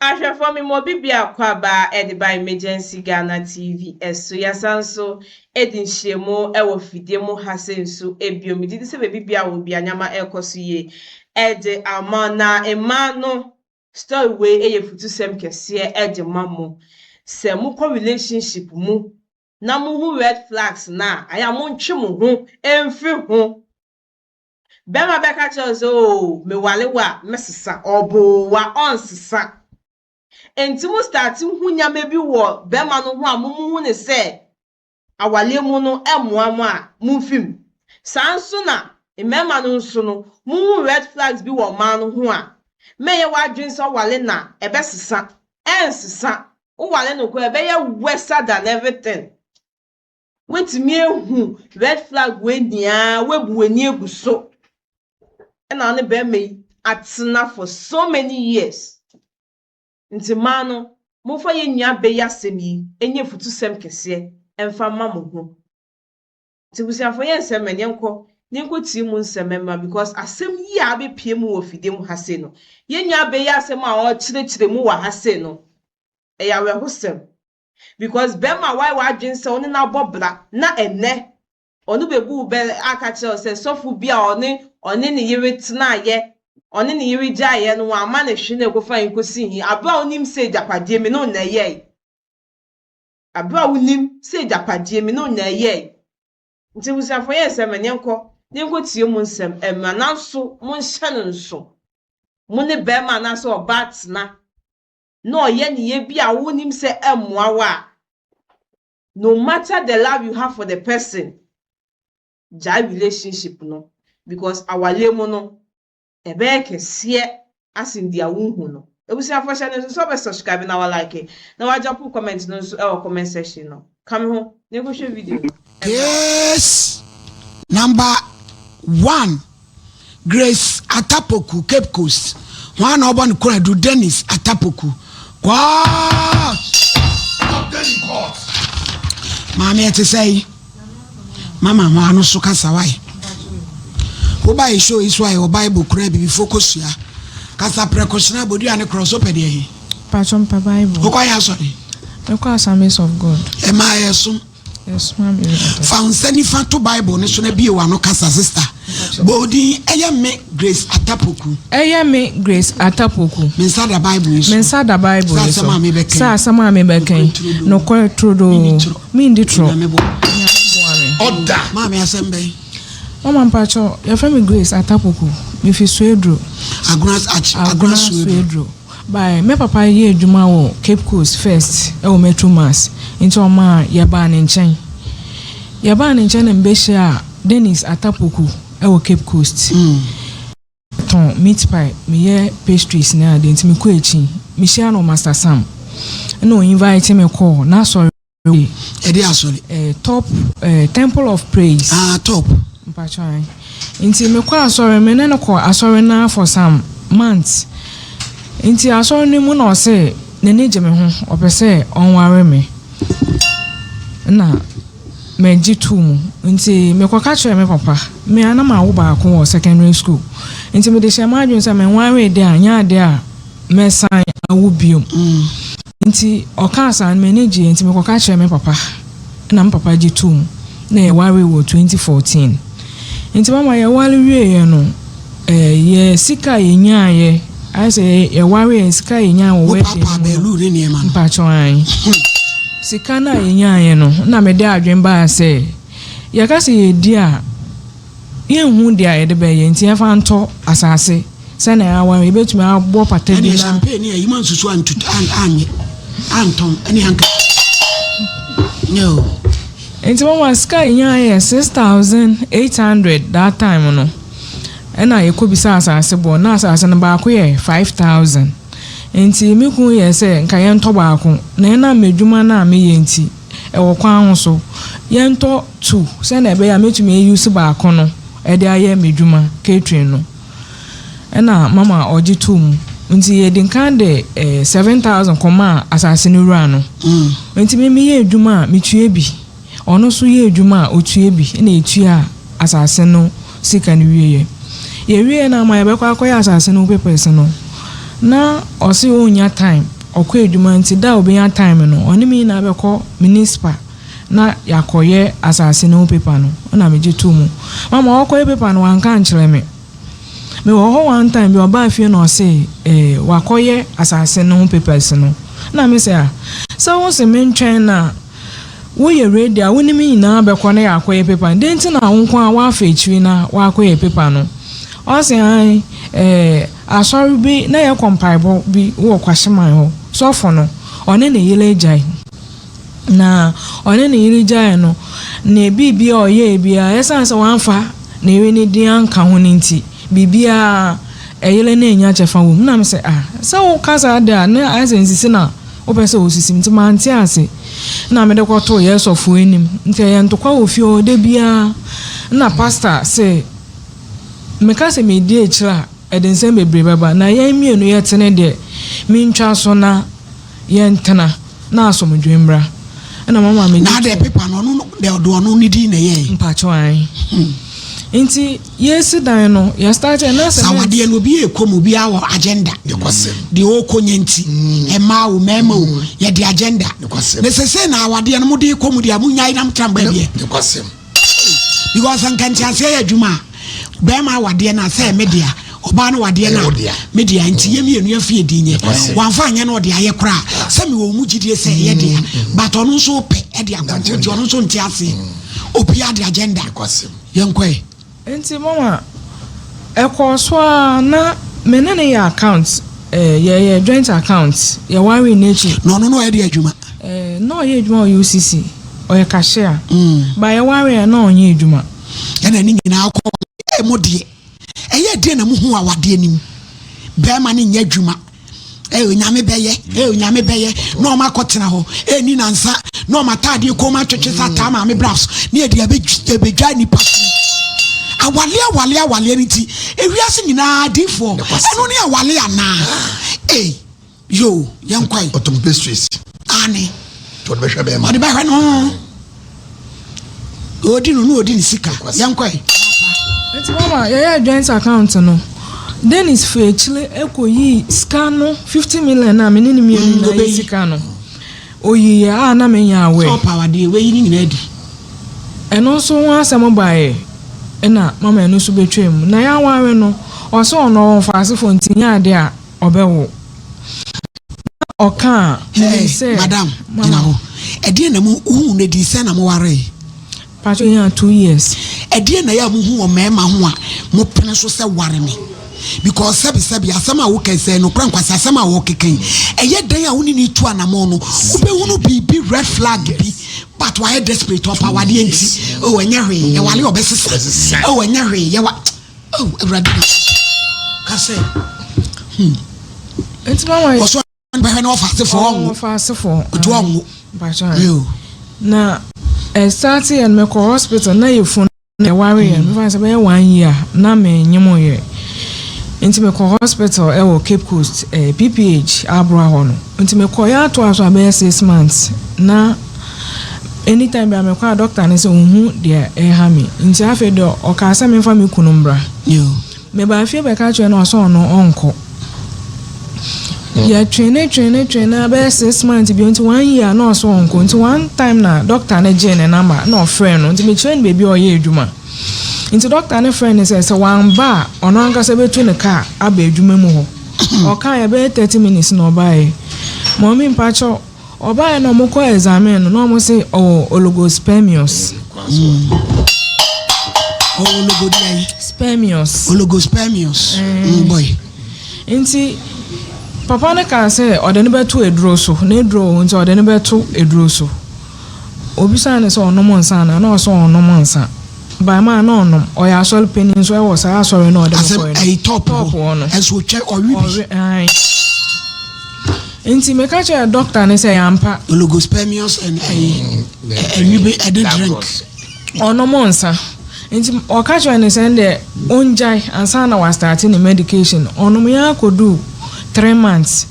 Ahwɛfoɔ me ma obi biako aba de ba Emergency Ghana TV so. Yɛasan nso de nhyiamu wɔ fidie mu ha sei nso bio. Megye di sɛ baabi biara wɔ bia nneɛma ɛrekɔ so yie de ama na mmaa no story wei yɛ futusɛm kɛseɛ de ma mo. Sɛ mokɔ relationship mu na mohu red flags no a, ayɛ a montwe mo ho mfiri ho. Bɛrima bɛka kyerɛ wo sɛ oo meware wo a mɛsesa, ɔboo wa ɔnsesa. Nti mo start hu nneɛma bi wɔ bɛrima no ho a mo hu ne sɛ awareɛ mu no mmoa mo a momfi mu. Saa nso na mmarima no nso no mohu red flags bi wɔ mmaa no ho a mɛyɛ w'adwene sɛ ɔware na ɛbɛsesa. Ɛnsesa. Woware no koraa ɛbɛyɛ worse than everything. Woatumi ehu red flag wei nyinaa woabu w'ani agu so ɛna wo ne bɛrima yi atena for so many years. Nti mmaa no, momfa yɛn nua bɛ yi asɛm yi nyɛ futusɛm kɛseɛ mfa mma mo ho. Nti busuafo yɛn nsɛm ɛ yɛnkɔ na yɛnkɔtie mu nsɛm mma because asɛm yi a abɛpie mu wɔ fidie mu ha sei no, yɛn nua bɛ yi asɛm a ɔrekyerɛkyerɛ mu wɔ ha sei no, ɛyɛ awerɛhosɛm. Because bɛrima a wayɛ w'adwene sɛ ɔne no abɔ bra na ɛnnɛ ɔno bɛbu wo bɛ aka kyerɛ wo sɛ sɔfo bi a ɔne ne yere tenaeɛ, ɔne ne yere gyaeɛ no wamma ne hwee na ɛkɔfa yi nkɔsi hi abere a wonim sɛ agyapadeɛ mi no na ɛyɛe. Abere a wonim sɛ agyapadeɛ mi no na ɛyɛe. Nti busuafo yɛn nsɛm ɛ yɛnkɔ na yɛnkɔtie mu nsɛm mma nanso monhyɛ no nso. Mo ne bɛrima anaasɛ ɔbaa tena na ɔyɛ nneyɛe bi a wonim sɛ ɛmmoa wo a, no matter the love you have for the person, gyae relationship no because awareɛ mu no, ɛbɛyɛ kɛseɛ asen deɛ wohu no. Ebusuafo hyɛ no nso sɛ ɔbɛ subscribe na wa like na wa drop comment no nso ɛwɔ comment section no. Ka me ho na yɛnkɔhwɛ video no. Case number 1, Grace Atapoku, Cape Coast. Wɔn a na ɔbɔ no Konadu Dennis Atapoku. Court. Update in court. Maame, ɛte sɛ yi. Mama ho ano so kasa wae. Woba yi show yi so a yɛwɔ Bible kura bibifo kosua. Kasa prɛko hyena bodua ne korɔ so pɛ deɛ yi. Patro, mpa Bible. Wokɔ yɛ asɔre. Mekɔ Assemblies of God. Ɛmaa yɛ som. Yɛsoma me Awurade. Fa wo nsa nifa to Bible ne so na bie w'ano kasa, sister. Bɔɔdin ɛyɛ me Grace Atapoku. Ɛyɛ me Grace Atapoku. Me nsa da Bible yi so. Me nsa da Bible yi Sɛ so. asɛm a mebɛka yi. Sɛ asɛm a mebɛka yi. Nokorɛ Nokorɛ turodoo. Menni torɔ. Mendi torɔ. Nyame boa. Nyame boa me. Order. Maame, asɛm bɛn? Mama mpakyɛw, yɛfrɛ me Grace Atapoku. Mefi Sueduro. Agona akyi Agona Sueduro. Sueduro. By me papa yɛ adwuma wɔ Cape Coast first ɛwɔ Metro Mass. Nti ɔmaa yɛbaa ne nkyɛn. Yɛbaa ne nkyɛn na mbɛhyia a Dennis Atapoku ɛwɔ Cape Coast. Tɔn meat pie, meyɛ pastries ne ade nti mekɔ akyi. Mehyia no Master Sam. Ɛna o invite me kɔɔ n'asɔre. Ɛde asɔre. Top Temple of Praise. Ah, top. Mpakyɛw. Nti mekɔ asɔre, me ne no kɔ asɔre na for some months. Nti asɔre no mu na ɔse n'ani gye me ho, ɔpɛ sɛ ɔnware me. Na magye too mu. Nti mekɔka kyerɛɛ me papa, me a na mawo baako wɔ secondary school. Nti mede hyɛ m'adwene sɛ menwaree de a nyɛ ade a mɛsan awo biom. Nti ɔkaa saa no m'ani gyeeɛ nti mekɔka kyerɛɛ me papa na me papa gye too mu na yɛwaree wɔ 2014. Nti mama, yɛware wieeɛ no, yɛ sika a yɛnyaeɛ ayɛ sɛ yɛware yɛ sika a yɛnyaeɛ wɔ Wo wedding papa mu no. bɛɛlu ne nneɛma no. Mpakyɛw ae. Sika no a yɛnyaeɛ no na mede adwene baa sɛ yɛka sɛ yɛdi a yɛnhu deɛ a yɛde bɛyɛ nti yɛmfa ntɔ asase sɛnea aware yɛbɛtumi abɔ pata bi Ɛne na champagne ne ayi ma nsusu antutu anyɛ antɔn ɛne anka. No. Nti mama, sika a yɛnyaeɛ yɛ 6,800 that time no ɛna yɛkɔbisa asase bɔ na asase no baako yɛ 5,000 nti me kun yɛ sɛ nka yɛntɔ baako na ɛnam m'adwuma no a meyɛ nti ɛwɔ kwan ho so yɛntɔ two sɛnea ɛbɛyɛ a mɛtumi ayi baako no ɛde ayɛ m'adwuma catering no. Ɛna mama ɔgye too mu nti yɛde nkan de 7,000 kɔma asase no wura no. Nti me meyɛ adwuma a metua bi, ɔno nso yɛ adwuma a otua bi ɛna etua asase no sika no wieɛ. Yɛwie na ama yɛbɛkɔ akɔyɛ asase no papers no. Na ɔse ɔnnya time, ɔkɔ adwuma nti da a ɔbɛnya time no ɔne me nyinaa bɛkɔ municipal na yɛakɔyɛ asase no ho paper no, ɛna megye too mu. Mama ɔkɔyɛ paper no wanka ankyerɛ me. Mewɔ hɔ one time bi ɔbaa fie na ɔse eh, wakɔyɛ asase no ho papers no. Ɛna me se ah, sɛ wo se mentwɛn na Woyɛ ready a wo ne me nyinaa bɛkɔ na yɛakɔyɛ paper no, dɛn nti na wo nko ara woafa akyiri na woakɔyɛ paper no? Ɔse ae, eh, asɔre bi na yɛkɔ mpaebɔ bi wɔ Kwahyeman hɔ, sɔfo no, ɔne ne yere agyae. Na ɔne ne yere gyae no, ne biribiara a ɔyɛɛ biara, ɛsiane sɛ wamfa ne yere no din anka ho no nti, biribiara ɛyere no annya kyɛfa wɔ mu. Na mesɛ, ah, sɛ woka saa de a, na ayɛ sɛ nsisi na wopɛ sɛ wosisi me. Nti mante ase. Na mede kɔtoo yɛn sɔfoɔ anim. Nti ɛyɛ ntokwa wɔ fie hɔ da biara. Na pastor se meka sɛ medi akyire a, ɛde nsɛm bebree bɛba. Na yɛn mmienu yɛtene deɛ, mentwa so na yɛntena na asomdwoe mmra. Ɛna mama me Na adɛ paper no ɔno deɛ ɔde ɔno ne din na ɛyɛɛ. Mpakyɛw ae. Nti yɛsi dan no yɛ start yɛ na Sɛ cement. awadeɛ no obi ɛkɔ mu obiara wɔ agenda. Nokwasɛm. Deɛ ɔkɔ nyɛ nti mmaa o mmarima o yɛde agenda. Nokwasɛm. Na sese na awadeɛ no mode kɔ mu deɛ monyae na motra mo baabi ɛ. Nokwasɛm. Because nka nteaseɛ yɛ adwuma a, bɛrima awadeɛ no a sɛ ɛyɛ me dea, ɔbaa no wadeɛ no a me dea, nti yɛ mmienu yɛmfa yɛ din nyɛ. Wamfa anyɛ na ɔde ayɛ koraa a, sɛ mewɔ wo mu gyidie sɛ ɛyɛ dea, but ɔno nso pɛ de akɔ nti ɔno nso nte aseɛ. Obiara de agenda. Yɛnkɔ ɛ. Nti mama ɛkɔɔ so ara na me ne no yɛ account eh, yɛyɛ joint account, yɛwaree no akyi. Na ɔno na ɔyɛ deɛ adwuma? Eh, na ɔyɛ adwuma wɔ UCC, ɔyɛ cashier, but yɛwaree na ɔnyɛ adwuma. Ɛna ne nyinaa kɔ eh, mo deɛ ɛyɛ deɛ na mo hu awadeɛ no mu, bɛrima no nyɛ adwuma. Ee Onyame bɛyɛ, ee Onyame bɛyɛ, na ɔma akɔtena hɔ, ee ni nansa, na ɔma ataadeɛ kɔn mu atwetwe sɛ ataa maame brass, ne yɛde abɛdwa nipa so. Awale awale awale no nti, ewiase nyinaa adiifoɔ, ɛno ne awale anaa? Ee, yoo, yɛnkɔe. Ɔtɔn pastries. Aane. Nti ɔde bɛhwɛ bɛrima. Ɔde bɛhwɛ no. Ɔdi no na ɔdi ne sika. Yɛnkɔ ɛ. Nti mama yɛyɛɛ joint account no, Dennis firi akyire kɔyii sika no 50 million a me ne no mmienu nyinaa yɛ sika no, ɔyiiɛ a na menyɛ aware. Sɛ ɔpɛ awadeɛ, wayi ne nyinaa adi. Ɛno nso ho asɛm baeɛ na mama ɛno nso bɛtwaam. Na yɛaware no, ɔse ɔno ɔwɔ mfaasefoɔ nti nyɛ adeɛ a ɔbɛwo. Na ɔka a, menim sɛ. Hey, madam, gyina hɔ. Ɛdeɛn na mo wohuu no adi sɛn na mo waree? Pacho yɛn 2 years. Ɛdeɛn na ɛyɛ a mohu wɔ mmarima ho a mopene so sɛ ware me? Because sɛbi sɛbi asɛm a woka yi sɛ ɛyɛ nokorɛ nkwasi asɛm a wɔkeka yi ɛyɛ dɛn a wo ne no tu anamɔn no wobɛhunu biribi red flag bi but wayɛ desperate ɔpɛ awadeɛ nti oh ɛnyɛ hwee yɛwale ɔbɛsesa oh ɛnyɛ hwee yɛwa Oh, Awurade na ka sɛ, Nti mama ɔsɔ bɛhwɛ na ɔfa asefoɔ ɔnwo. Ɔfa asefoɔ. Otu ɔnwo. Mpakyɛ. Na ɛstart yɛ no mekɔ hospital na yɛ funu na ɛware yɛ no mefa sɛ bɛyɛ one year na menyem yɛ. Nti mekɔ hospital ɛwɔ Cape Coast PPH abroa hɔ no. Nti mekɔ yɛ atoa so abɛyɛ 6 months na anytime bi a mekɔ a doctor ne sɛ ohun deɛ ɛha me. Nti afei deɛ ɔkaa sɛ memfa me kunu mbra. Mebaa fie bɛka kyerɛ no ɔsɛ ɔno ɔnkɔ. Yɛtwene twene twene abɛyɛ 6 months bio nti one year na ɔsɛ ɔnkɔ. Nti one time na doctor ne gyee ne number na ɔfrɛ no nti mekyerɛ no baabi a ɔyɛ adwuma. Nti doctor ne frɛ no sɛ sɛ wamba a ɔno ankasa bɛtu ne car aba adwuma mu hɔ. Ɔkaa yɛ bɛyɛ 30 minutes na ɔbaeɛ. Mummy mpakyɛw ɔbaeɛ na ɔmo kɔ examine no na ɔmo se ɔwɔ oligospermios. Oligodiayi. Spermios. Oligospermios. Boy. Nti papa no kaa sɛ ɔde no bɛto aduro so na aduro wɔ hɔ nti ɔde no bɛto aduro so. Obisaa no sɛ ɔnom nsa anaa na ɔsɛ ɔnom nsa. Baama na ɔnom ɔyɛ asɔre panin nso ɛwɔ saa asɔre na ɔde no Asɛm kɔɛ no. ɛyi top Top hɔ no. Ɛnso otwa ɔwe bi. Ɔwe ae. Nti meka kyerɛ doctor ne sɛ yɛampa. Oligospermios and ɛyi ɛnwi bi ɛde drink. Ɔnom nsa. Nti ɔka kyerɛ ne sɛ deɛ ɔngyae ansa na wastart ne medication. Ɔnom yɛn akɔdu 3 months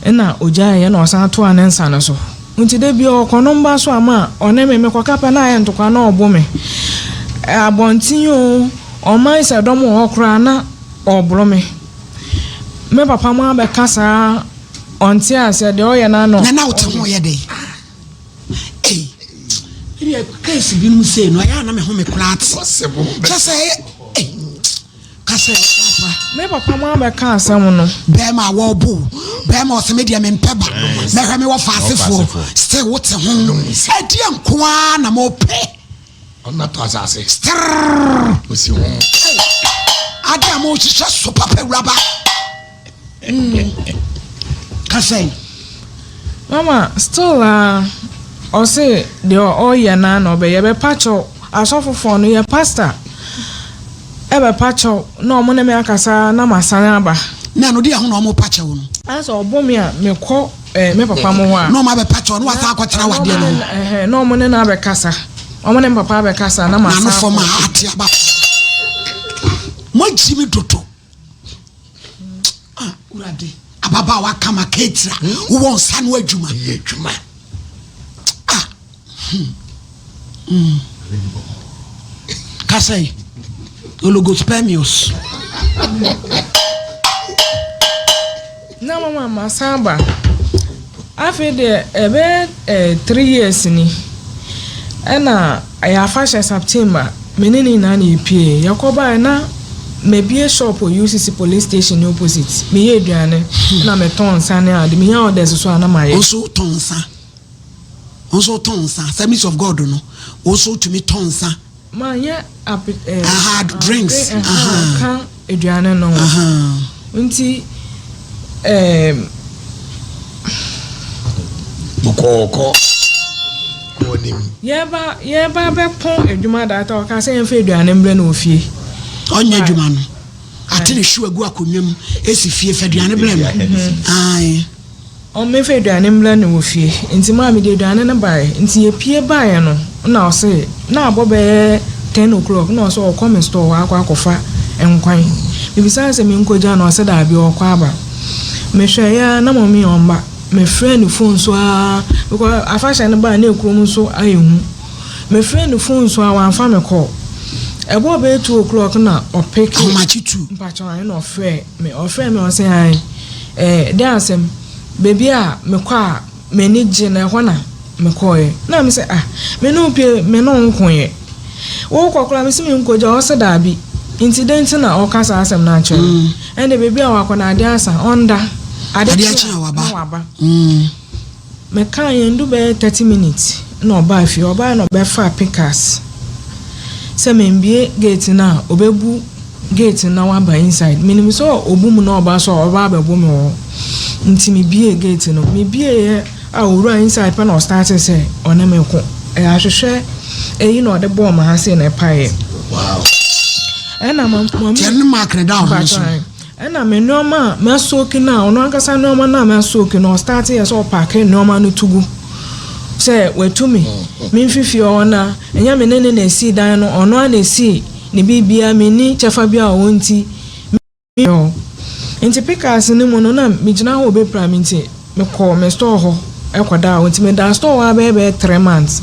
ɛna ogyaeɛ na ɔsan toa ne nsa no so. Nti da bia ɔkɔnom ba so ama ɔne me mekɔka pɛ na ayɛ ntokwa na ɔbo me. Abɔnten o, ɔman sɛ dɔm wɔ hɔ koraa na ɔboro me. Me papa mo abɛka saa ɔnte aseɛ deɛ ɔyɛ no ano. Na na wote ho yɛ dɛ. Ei, ɛdeɛ case binom sei no ɛyɛ a na me ho me koraa te. Kyɛ sɛ ei, ka sɛ papa. Me papa mo abɛka asɛm no. Bɛrima a wɔbo wo, bɛrima ɔsɛ me deɛ mempɛ ba, mɛhwɛ me wɔ faasefoɔ, still wote ho. Ɛdeɛ nko ara na mopɛ. Ɔno atɔ asase. Strrrr. Osi ho. Ade a mohyehyɛ so papa awuraba. Mm. Kasa yi. Mama still a ɔse deɛ ɔyɛ naa na ɔbɛyɛ bɛpa kyɛw asɔfofoɔ no yɛ pastor ɛbɛpa kyɛw na ɔmo ne me akasa na masan aba. Na ɛno deɛ ɛho na ɔmo pa kyɛw no. Asɛ ɔbɔ me a mekɔ ɛɛ me papa mo hɔ a. Na ɔmo abɛpa kyɛw na wasan akɔtena wadeɛ no ho. Ɛhɛn na ɔmo ne no abɛkasa ɔmo ne me papa abɛkasa na masan akɔ. Na ano fam a ate aba. Moagyi me dodo. Ah, Wurade. Ababaawa kama keetira. Wowɔ nsa no adwuma. Yɛ adwuma. Ah. Hmm. Mm. Kasa yi. Ologospermios. Na mama masan aba. Afei deɛ ɛbɛyɛ eh, 3 years ni. Ɛna ɛyɛ afahyɛ September, me ne ne nyinaa na yɛpie. Yɛkɔbaeɛ na mabie shop wɔ UCC police station ne opposite. Meyɛ aduane na metɔn nsa ne ade. Menya orders so a na mayɛ. Wo nso tɔn nsa. Wo nso tɔn nsa. Assemblies of God no, wo nso tumi tɔn nsa. Manyɛ ape eh, Aha, drinks. Aha, ka aduane no ho. Nti Bɔkɔɔkɔ. Kɔ anim. Yɛba bɛpɔn adwuma data ɔka sɛ yɛmfa aduane mbrɛ no wɔ fie. Ɔnyɛ adwuma no. Ate ne shoe agu akonnwa mu esi fie fa aduane brɛ no. Ae. Ɔmmɛfa aduane mbrɛ no wɔ fie. Nti maa mede aduane no baeɛ. Nti yɛpie baeɛ no na ɔse na abɔ bɛyɛ 10 o'clock na ɔsɛ ɔkɔ me store hɔ akɔ akɔfa nkwan. Mebisa sɛ menkɔgya no, ɔsɛ daabi, ɔkɔ aba. Mehwɛeɛ a na mɔme ɔmba. Mefrɛ ne phone so ara because afahyɛ no baa na ekurom nso ayɛ hu. Mefrɛ ne phone so a wamfa me call. Ɛbɔɔ bɛyɛ 2 o'clock na ɔpick. Ahomakye 2. Mpakyɛw ayɛ na ɔfrɛ me ɔsɛ ae ɛɛ de asɛm beebi a mekɔ a m'ani gye na ɛhɔ na mekɔɔɛ. Na me sɛ, ah, me ne wo pie, me ne wo nkoeɛ. Wokɔ koraa me sɛ menkɔgya, ɔsɛ daabi. Nti dɛn nti na ɔka saa asɛm no akyerɛ me? Ɛnna beebi a wakɔ no ade asa ɔnda. Ade kye a waba. Na waba. Meka yɛn du bɛyɛ 30 minutes na ɔbaa fie. Ɔbaa na ɔbɛfa pickaxe sɛ membie gate no a ɔbɛbu gate no na waba inside. Menim sɛ ɔbu mu na ɔba so a ɔba abɛbo me wɔ hɔ. Nti mebie gate no. Mebieeɛ a owura inside pɛ na ɔstart sɛ ɔne me ko. Ɛyɛ ahwehwɛ eyi na ɔde bɔɔ me ha sei na ɛpaeɛ. Ɛna ma ma Tiɛ ne mark ne da wo ho so. Ɛna me nneɛma a masoak no a ɔno ankasa nneɛma no a masoak no, ɔstart yɛ sɛ ɔpack nneɛma no to gu sɛ watumi memfi fie hɔ na ɛnyɛ me ne ne na esi dan no, ɔno a na esi ne biribia, menni kyɛfa bi a ɔwɔ nti hɔ. Nti pickaxe no mu no na megyina hɔ obɛpira me, nti mekɔ me store hɔ ɛkɔdaa hɔ. Nti meda store hɔ abɛyɛ 3 months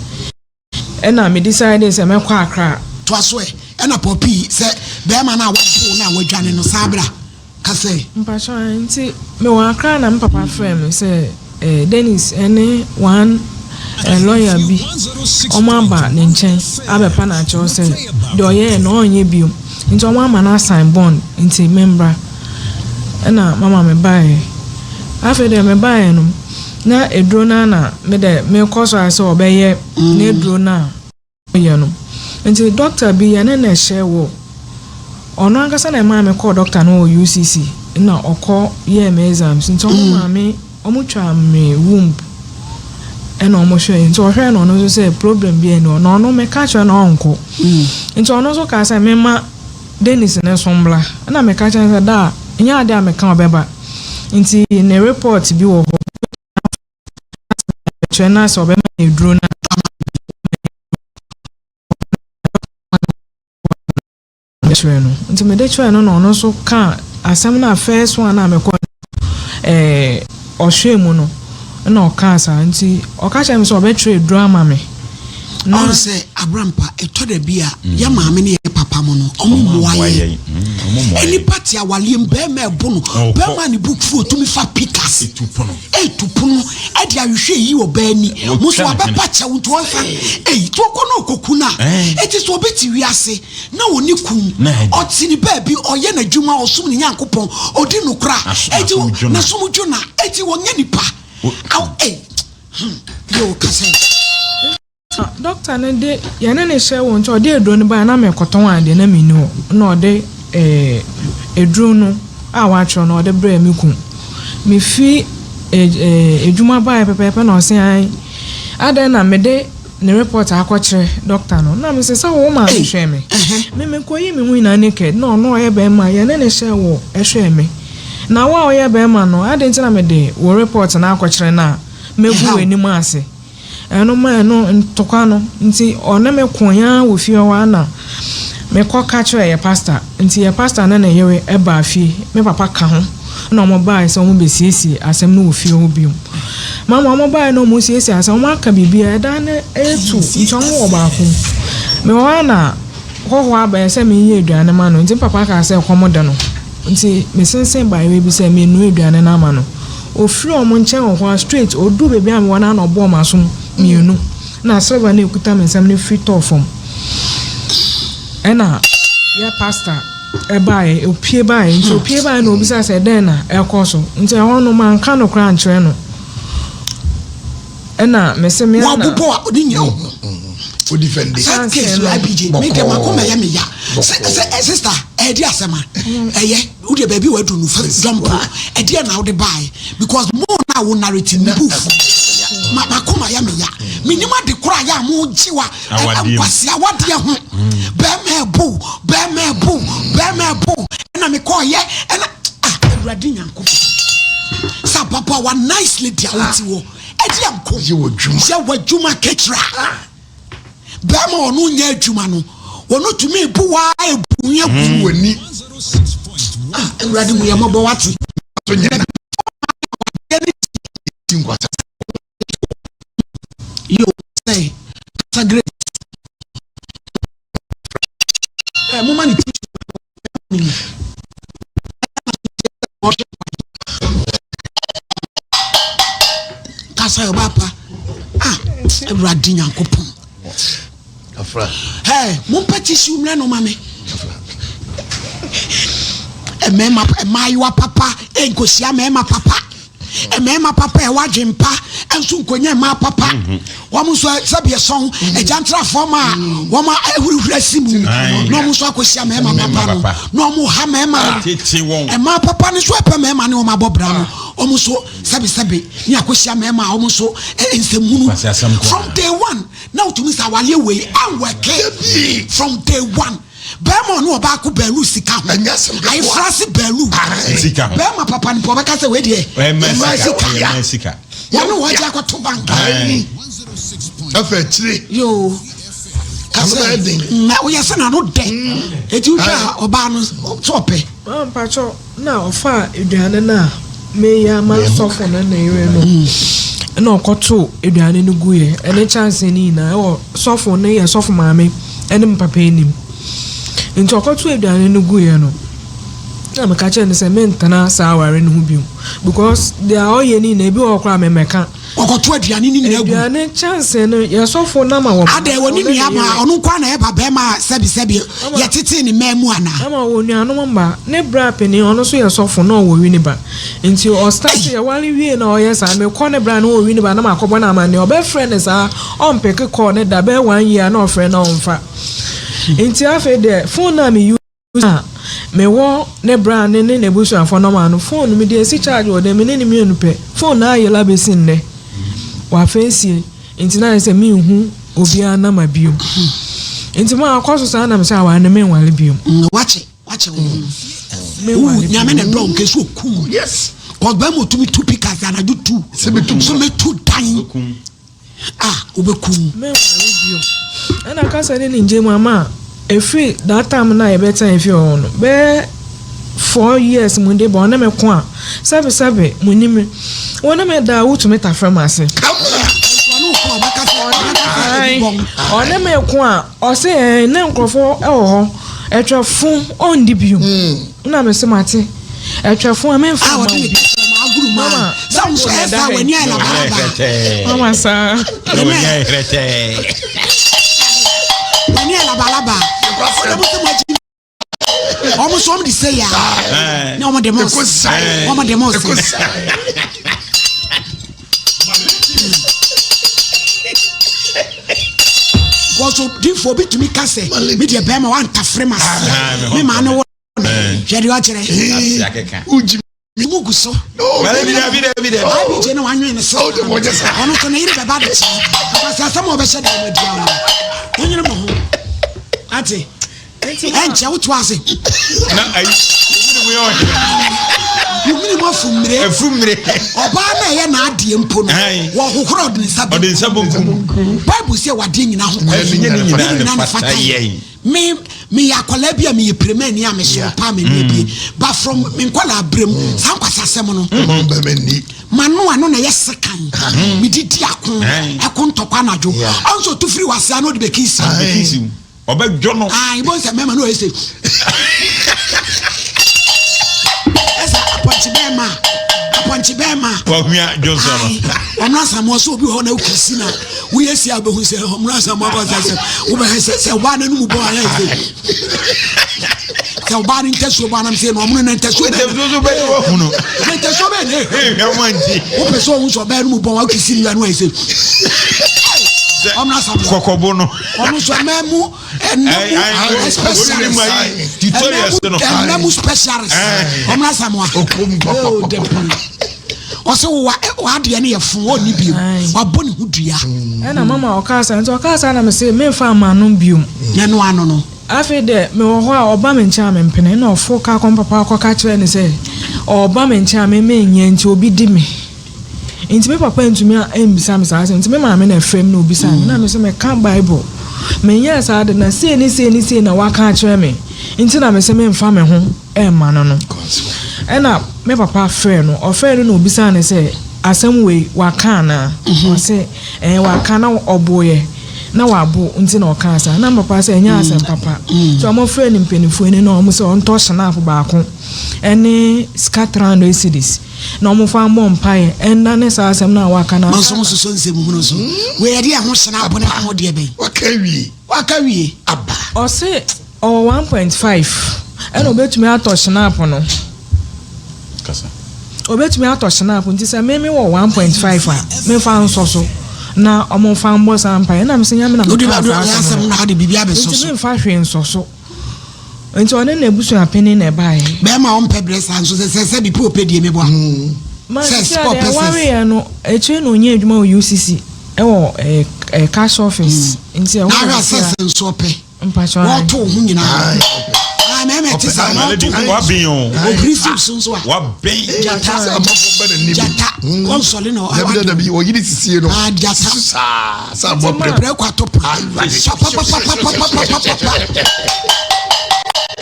ɛna me decide sɛ mɛkɔ Accra. Toa so ɛ. Ɛna pɔpii sɛ bɛrima no a wabo no a wadwane no saa bra ka sɛ. Mpakyɛ, nti mewɔ Accra na me papa frɛ me sɛ Dennis ɛne one lawyer bi ɔmo aba ne nkyɛn abɛpa no akyɛw sɛ deɛ ɔyɛɛ no ɔnyɛ biom, nti ɔmo ama no asign bond nti membra. Ɛna mama me baeɛ. Afei deɛ me baeɛ no na eduro no na me dɛ mekɔ so a sɛ ɔbɛyɛ n'eduro no a ɔyɛ no. Nti doctor bi yɛne na ɛhyɛ wɔ ɔno ankasa na ɛmaa me kɔɔ doctor no wɔ UCC na ɔkɔ yɛɛ me exams. Nti ɔmo maa me ɔmo twa me womb ɛna ɔmo hwɛ. Nti ɔhwɛ na ɔno nso sɛ problem bi ɛni hɔ na ɔno meka kyerɛ na ɔnkɔ. Nti ɔno nso kaa sɛ mema Dennis ne so mbla. Ɛna meka kyerɛ no sɛ da a nyɛ ade a meka ɔbɛba, nti ne report bi wɔ hɔ kyerɛ na sɛ ɔbɛma no eduro na kyerɛ no. Nti mede kyerɛ no na ɔno nso ka asɛm no a first one a mekɔ ɔhwɛ mu no na ɔkaa saa. Nti ɔka kyerɛ me sɛ ɔbɛtwerɛ eduro ama me. Na ɔn sɛ abrampa ɛtɔ da bi a yɛ maame ne yɛ papa. apam no, ɔmo mmoa yɛn. Nnipa te awaleɛ mu, bɛrima ɛbo no, bɛrima ne bo fuo tumi fa pikas, ɛtu pono, ɛde ahwehwɛ yi ɔbaa ni. Mo nso wabɛpa kyɛw nti ɔnsa, eyi tí ɔkɔ na ɔkɔku no a, eti sɛ obi te wiase na ɔne kun, ɔte ne baabi, ɔyɛ n'adwuma, ɔsom ne Nyankopɔn, ɔdi nokora, eti n'asom dwo na, eti ɔnyɛ nipa. Aw, ei, hmm, yoo, kasa yi. Na dɔkta no de yɛne no hyɛɛ wɔ nti ɔde aduro no baeɛ na merekɔtɔn adeɛ na menni hɔ na ɔde eh, aduro no a wɔatwerɛ no ɔde brɛɛ me kunu. Mefi eh, eh, adwuma baeɛ pɛpɛɛpɛ na ɔse an adɛn na mede ne report akɔkyerɛ dɔkta no na mese sɛ wo maame hwɛɛ me me mekɔyi me ho nyinaa naked na ɔno ɔyɛ bɛrima yɛne no hyɛɛ wɔ ɛhwɛɛ me na wo a ɔyɛ bɛrima no adɛn nti na mede wo report no akɔkyerɛ no a mɛgu w'anim ase. Ɛno ma ɛno ntɔkwa no nti ɔne me koe ara wɔ fie hɔ ara na me kɔ ka kyerɛɛ yɛ pastor nti yɛ pastor ne ne yere baa fie me papa ka ho na wɔn baeɛ sɛ wɔn bɛ siesie asɛm no wɔ fie hɔ bio mama wɔn baeɛ na wɔn siesie asɛm wɔn aka biribiara ɛdan no ɛtu nti wɔn wɔ baako mu me wɔ hɔ ara na Hɔhoɔ abɛyɛ sɛ mereyɛ aduane ma no, nti me papa kaa sɛ ɛkɔm de no, nti mesensen bayerɛ bi sɛ merenoa aduane no ama no. Ɔfiri wɔn nkyɛn wɔ hɔ ara straight, ɔduu baabi a mewɔ no ara na ɔbɔɔ m'asom mmienu, na silver no a ɛkuta me nsam no firi tɔɔ fam. Ɛna yɛ pastor baeɛ, ɔpue baeɛ, nti ɔpue baeɛ na ɔbisaa sɛ dɛn na ɛrekɔ so, nti ɛhɔ no manka nokorɛ ankyerɛ no. Ɛna mese me ana. Wabobɔ a ɔde nyina wo ho. That case wɔ IPJ me deɛ makoma yɛ me ya sɛ sɛ sister ɛyɛ di asɛm a ɛyɛ wo deɛ baabi wadu no fa dwampo ɛdeɛ na wode baeɛ because mo na wo narrate no bu fu ma makoma yɛ me ya menim ade koro a yɛ a mo gye wa nkwasi awadeɛ ho bɛrima ɛbo bɛrima ɛbo bɛrima ɛbo ɛna mekɔɔyɛ ɛna ah awurade nyankopɔn sɛ ababaawa nice lady a wote hɔ ɛde anko yɛ w'adwuma kekyera bɛrima ɔno nyɛ adwuma no ɔno tumi bu waa ebu yɛ gu w'ani ah awurade hu yɛ mɔbɔ wate yo sɛ kasa great ɛ mo ma ne ti Kasa yɛ ɔbaa pa. Ah, Awurade Nyankopɔn. Hey, mompɛ tissue mmerɛ no ma me. Mmarima mmaayewa papa nkosia mmarima papa. Mmarima papa ɛwɔ adwene pa nso nkonya mmaa papa. Mhm. Wɔn nso sɛbi ɛsɔn mhm. agya ntrafoɔ ma a mhm. wɔn ahurihuri asi mu na wɔn nso akɔhyia mmarima papa no na wɔn ha mmarima no. Mmaa papa no nso ɛpɛ mmarima ne wɔn abɔ bra no ah. wɔn nso sɛbi sɛbi ne akɔhyia mmarima a wɔn nso nsɛmhunu from day one na wotumi sɛ awaleɛ wei ɛnwɛke from day one. Bɛɛma ɔne ɔbaa ko bɛɛlu sika ho. Ayefra se bɛɛlu. Bɛɛma papa no mpo ɔbɛka sɛ wei deɛ ɛmmaa sika. Wɔne wɔn agye akɔto bank. Ɛfɛ akyire. Yoo. Kasɛ na woyɛ sɛ n'ano dɛ. Eti wohwɛ a ɔbaa no sɛ ɔpɛ. Mpakyɛw na ɔfaa aduane no a mereyɛ ama sɔfo no ne ne yere no na ɔkɔtoo aduane no guiɛ ɛne kyɛnsee no nyinaa ɛwɔ sɔfo no yɛ sɔfo maame ɛne me papa anim nti ɔkɔtoo aduane no guiɛ no na meka kyerɛ no sɛ mentena saa aware no ho bio because deɛ ɔyɛ no nyinaa ebi wɔ hɔ koraa memmɛka Ɔkɔto aduane no nyinaa gu. Aduane kyɛnsee no yɛ sɔfo na ma wɔ. Adɛn, ɔne nua ma ɔno nko ara na ɛba bɛrima a sɛbisɛbi yɛtetee ne mmaa mu anaa? Ama ɔwɔ nuanom mma. Ne bra panin ɔno nso yɛ sɔfo na ɔwɔ Winneba. Nti ɔstarte yɛware wie na ɔyɛ saa mekɔ ne bra na ɔwɔ Winneba na makɔbɔ no amanneɛ ɔbɛfrɛ no saa ɔmpeke call no da bɛyɛ one year na ɔfrɛ na ɔmfa. Nti afei deɛ phone no a me use. A mewɔ ne bra ne ne n'abusuafoɔ nɔma no phone no mede asi charge wɔ dɛm me ne no mmienu pɛ phone no ayela bɛsi nnɛ wafa asie nti na ayɛ sɛ menhu obiara nɔma bio nti mo akɔ so saa na mesɛ aware no menware bio. Wakye wakye wo ho no nyame na dɔ nke so okum yes cause bɛrima otumi tu pikas anadwo tu so metu dan. a wobɛku wo. Menware bio. Ɛna kasa ne ne ngye mu ama a ɛfiri that time no a yɛbɛtena efie hɔ no bɛyɛ 4 years mu de ba ɔne me ko a sɛbe sɛbe mo ni me wo ne me da a wotumi tafrɛ m'ase. Ɔne me ko a ɔse ɛn ne nkurɔfoɔ wɔ hɔ. Ɛtwɛfo ɔndi bio. Nna me se mate. Ɛtwɛfo a memfa Ah, mma ɔde wo ne bi. kɛtrɛma aguru mu a. Mama, Sɛ wo nso ɛyɛ saa w'ani ayɛ labalaba. Mama saa. Na w'ani ayɛ hɛrɛtɛɛ. W'ani ayɛ labalaba. Wode mo sɛ mo agyi. Wɔn nso wɔn de sɛ ya. Ne wɔn de mo se. Wɔn de mo se. Because difoɔ bi tumi ka sɛ mi deɛ bɛrima wantafere ma se mi maa ne wɔ hwɛ deɛ ɔkyerɛ. Mu gu so. Abigye na wanwene ne so. Ɔno nso ne yere bɛba de kyerɛ. Akwasi asɛm a ɔbɛhyɛ dan mu aduan no. Wonyere mo ho. Ate. Ɛnkyɛ woto ase. Na ayi. Womene mu yɛ ɔhene. Womene mu afu mmire. Afu mmire. Ɔbaa na ɛyɛ n'adeɛ mpo no. Wɔhohoro ɔde ne nsa benkum. Ɔde nsa benkum. Bible sɛ wadeɛ nyinaa ho kwan. Ɛnyɛ ne nyinaa ne fata yɛn. Me meyɛ akwadaa bi a meyɛ piremani a meso paa m'ani abie but from me nkwadaa berɛ mu saa nkwasasɛm no mano ano na ɛyɛ sekan mede di ako ɛko ntɔkwa anadwo ɔnso ɔtu firi wase ano ɔde bɛkisi ɔbɛdwo no ibɔ sɛ mɛma no ɔyɛ sɛ ɛsɛ apɔnkye bɛɛma apɔnkye bɛɛma wahua dwonsɔ no ɔno asamoa sɛ obi hɔ na wokisi na woyɛ si a wobɛhu sɛ ɔmena asamoa bɔ sɛ sɛ wobɛhwɛ sɛ sɛ ɔbaa no anom bɔ ayɛ sɛ sɛ ɔbaa no ntasuo bɔ anam sɛ no ɔmono na ntasuo bɛ na ntasuo bɛ ne wopɛ sɛ ɔhu sɛ ɔbaa no mu bɔ wakisi no ano ayɛ sɛ ɔmena asamoa kɔkɔbo no ɔno nso ɛmɛ mu ɛnna mu specialist ɛnna mu specialist ɔmena asamoa oh dabi ɔsɛ wo wadeɛ no yɛ fo ɔnni biom wabɔ ne ho dua. Ɛna mama ɔkaa saa nti ɔkaa saa na mese memfa mma no biom. Na ɛno ano no. Afei deɛ mewɔ hɔ a ɔba me nkyɛn a mempene ɛna ɔforo kaa kɔ me papa kɔka kyerɛɛ no sɛ ɔreba me nkyɛn a me menyɛ nti obi di me nti me papa antumi ammisa me saa asɛm nti me maame na ɛfrɛ me na obisaa me na me nso meka bible menyɛɛ saa de na sei ne sei ne sei na waka akyerɛ me nti na mese memfa me ho ɛmma no no. Ɛna me papa frɛɛ no, ɔfrɛɛ no na obisaa no sɛ, asɛm wei waka anaa? Ɔse, ɛɛ waka na ɔboeɛ, na wabo nti na ɔkaa saa. Na me papa sɛ ɛnyɛ asɛm papa. Nti ɔmo frɛɛ no mpaninfoɔ ani na ɔmo sɛ ɔntɔ hynaap baako ɛne sika 300 cedis na ɔmo fa mmɔ mpaeɛ ɛnnane saa asɛm no a waka no. Mo nso mo sosɔ nsɛm hunu so. Wei ɛde ɛho hynaap ne ho deɛ bɛn? Waka awie. Waka awie. Aba. Ɔse Ɔwɔ 1.5 ɛna obetumi atɔ schnapp no. Kasa. Obetumi atɔ schnapp nti sɛ me me wɔ 1.5 a mefa nsɔ so na ɔmo nfa mbɔ saa mpaeɛ ɛna mese nyame na mekaa saa asɛm no nti memfa hwee nsɔ so nti ɔne n'abusuapanin na ɛbaeɛ. Bɛɛma ɔmpɛ brɛ saa nso sɛ sɛ sɛ bi pɛ ɔpɛ die meboa Ma sɛ sisi sɛ a ɔpɛ deɛ sɛ. wareɛ no akyire na ɔnya adwuma wɔ UCC ɛwɔ ɛɛ cash office nti ɛhɔ Na na ahwɛ ɔte sɛ a. sɛ nso ɔpɛ. Mpatsɔ ae. Wɔto wo ho nyinaa. Ah, mɛmɛ te saa. Wɔto wo Waben o. Obiri si so nso a. Waben. Gyata. Gyata. Wɔnsɔle na ɔwɔ. Dabi dabi ɔyiri sisie no. Ah, gyata. Sisu saa saa bɔ pere. Pere kɔ ato pa. Papapapapapapapa.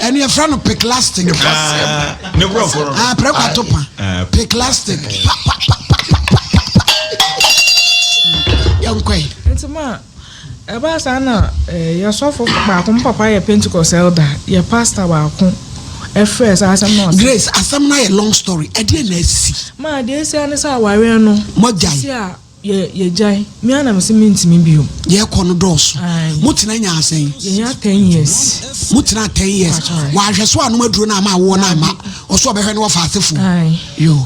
Ɛnu yɛ fira no piclastic. Ne nkurɔfoɔ no. Ah, pere kɔ ato pa. Piclastic. Papapapapapa. Yɛn kɔ yi. Nti ma. Ɛbaa saa na yɛ sɔfo baako, me papa yɛ Pentecost elder, yɛ pastor baako frɛɛ saa asɛm no ɔse. Grace, asɛm no ayɛ long story, ɛdeɛn na asi? Ma deɛ asi ara ne sɛ awareɛ no, Moagyae? sisi a yɛ yɛgyae, me ara na mese mentumi bio. Deɛ ɛkɔ no dɔɔso. Ae. Motena nyaa sɛn? Yɛnya ten years. Motenaa ten years. Mpakyɛw ae. Wanhwɛ so anom aduro no ama awoɔ no amma, ɔso ɔbɛhwɛ ne wɔfa asefoɔ. Ae. Yoo.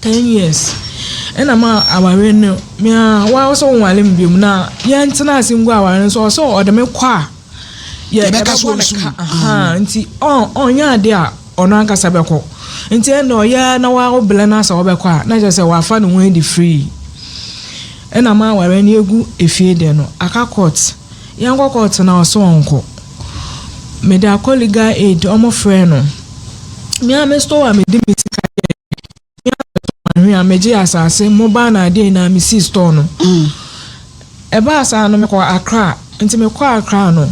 Ten years ɛna ma awareɛ no me a wa sɛ wonware me biom na yɛntena ase ngu awareɛ no so ɔsɛ ɔde me kɔ a yɛ yɛbɛbɔ ne ka ahaa nti ɔnyɛ adeɛ a ɔno ankasa bɛkɔ nti ɛnna ɔyɛ na wa wobrɛ no asɛ ɔbɛkɔ a na kyerɛ sɛ wafa ne ho adi free ɛna ma awareɛ no yɛgu efie deɛ no aka court yɛnkɔ court na ɔsɛ ɔnkɔ mede akɔ legal aid ɔmo frɛ no me a me store a mede me sika yɛ me a metɔn anhwea megye asase mobile na adeɛ nyinaa mesii store no ɛbaa saa no mekɔ Accra nti mekɔ Accra no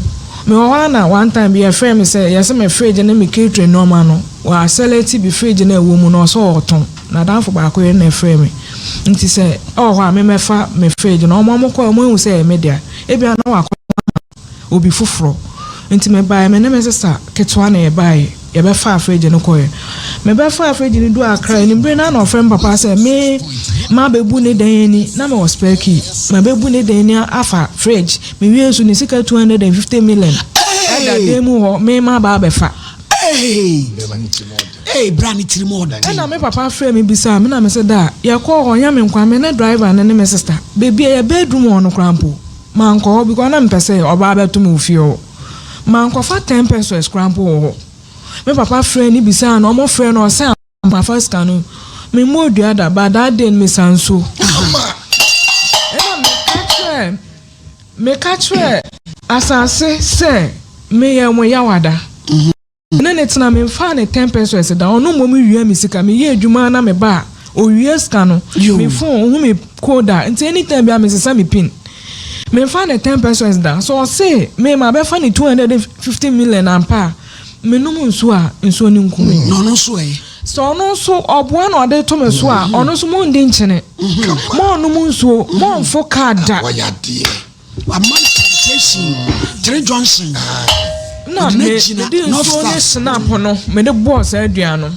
mewɔ hɔ a na one time bi yɛfrɛ me sɛ yɛsɛ me fridge ne me catering nneɛma no wɔasɛlɛte bi fridge no a ɛwɔ mu no ɔsɛ ɔtɔn n'adamfo baako yere na ɛfrɛ me nti sɛ ɛwɔ hɔ a memɛfa me fridge no ɔmo ɔmo kɔ ɔmo ehu sɛ ɛyɛ me dea ebia na wakɔ obi foforɔ. Nti mebaeɛ, me ne me sista ketewa na yɛbaeɛ, yɛbɛfaa fridge no kɔeɛ. Mebɛfaa fridge no duu Accra, anwummere no ara na ɔfrɛ me papa sɛ me mabɛbu ne dan ani, na mewɔ spare key, mabɛbu ne dan ani afa fridge, mewie nso ne sika 250 million ɛda dan mu hɔ, me maba abɛfa. Hey, bra ne tirim ɔden. Ɛna me papa frɛ me bisaa me na me se da yɛkɔɔ hɔ nyɛ me nkoa me ne driver no ne me sister baabi a yɛ bedroom hɔ no koraa mpo mankɔ hɔ because na mepɛ sɛ ɔbaa bɛto me wɔ fie hɔ mankɔfa ten pesos koraa mpo wɔ hɔ me papa frɛ no bisaa no ɔmo frɛ no ɔsɛ amfa sika no me mmɔɔ dua da but that day no me sa nsuo ɛna meka kyerɛ meka kyerɛ asase sɛ meyɛ mo yawada. Me ne no tena, memfaa no ten pesewas da, ɔno mmom wia me sika, meyɛ adwuma na meba a, owia sika no, me phone, ohu me code a, nti anytime biara mesesa me pin. Memfaa no ten pesewas da, sɛ ɔse me mabɛfa ne 250 million ampa a, menom nsuo a, nsuo no nku me. Na ɔno nso ɛ? Sɛ ɔno nso ɔboa na ɔde to me so a, ɔno nso mondi nkyene, monnom nsuo, momfo car da. Wayɛ adeɛ. Wama no temptation three junction. Na me mede nsuo ne snap no mede bɔɔ saa aduan no.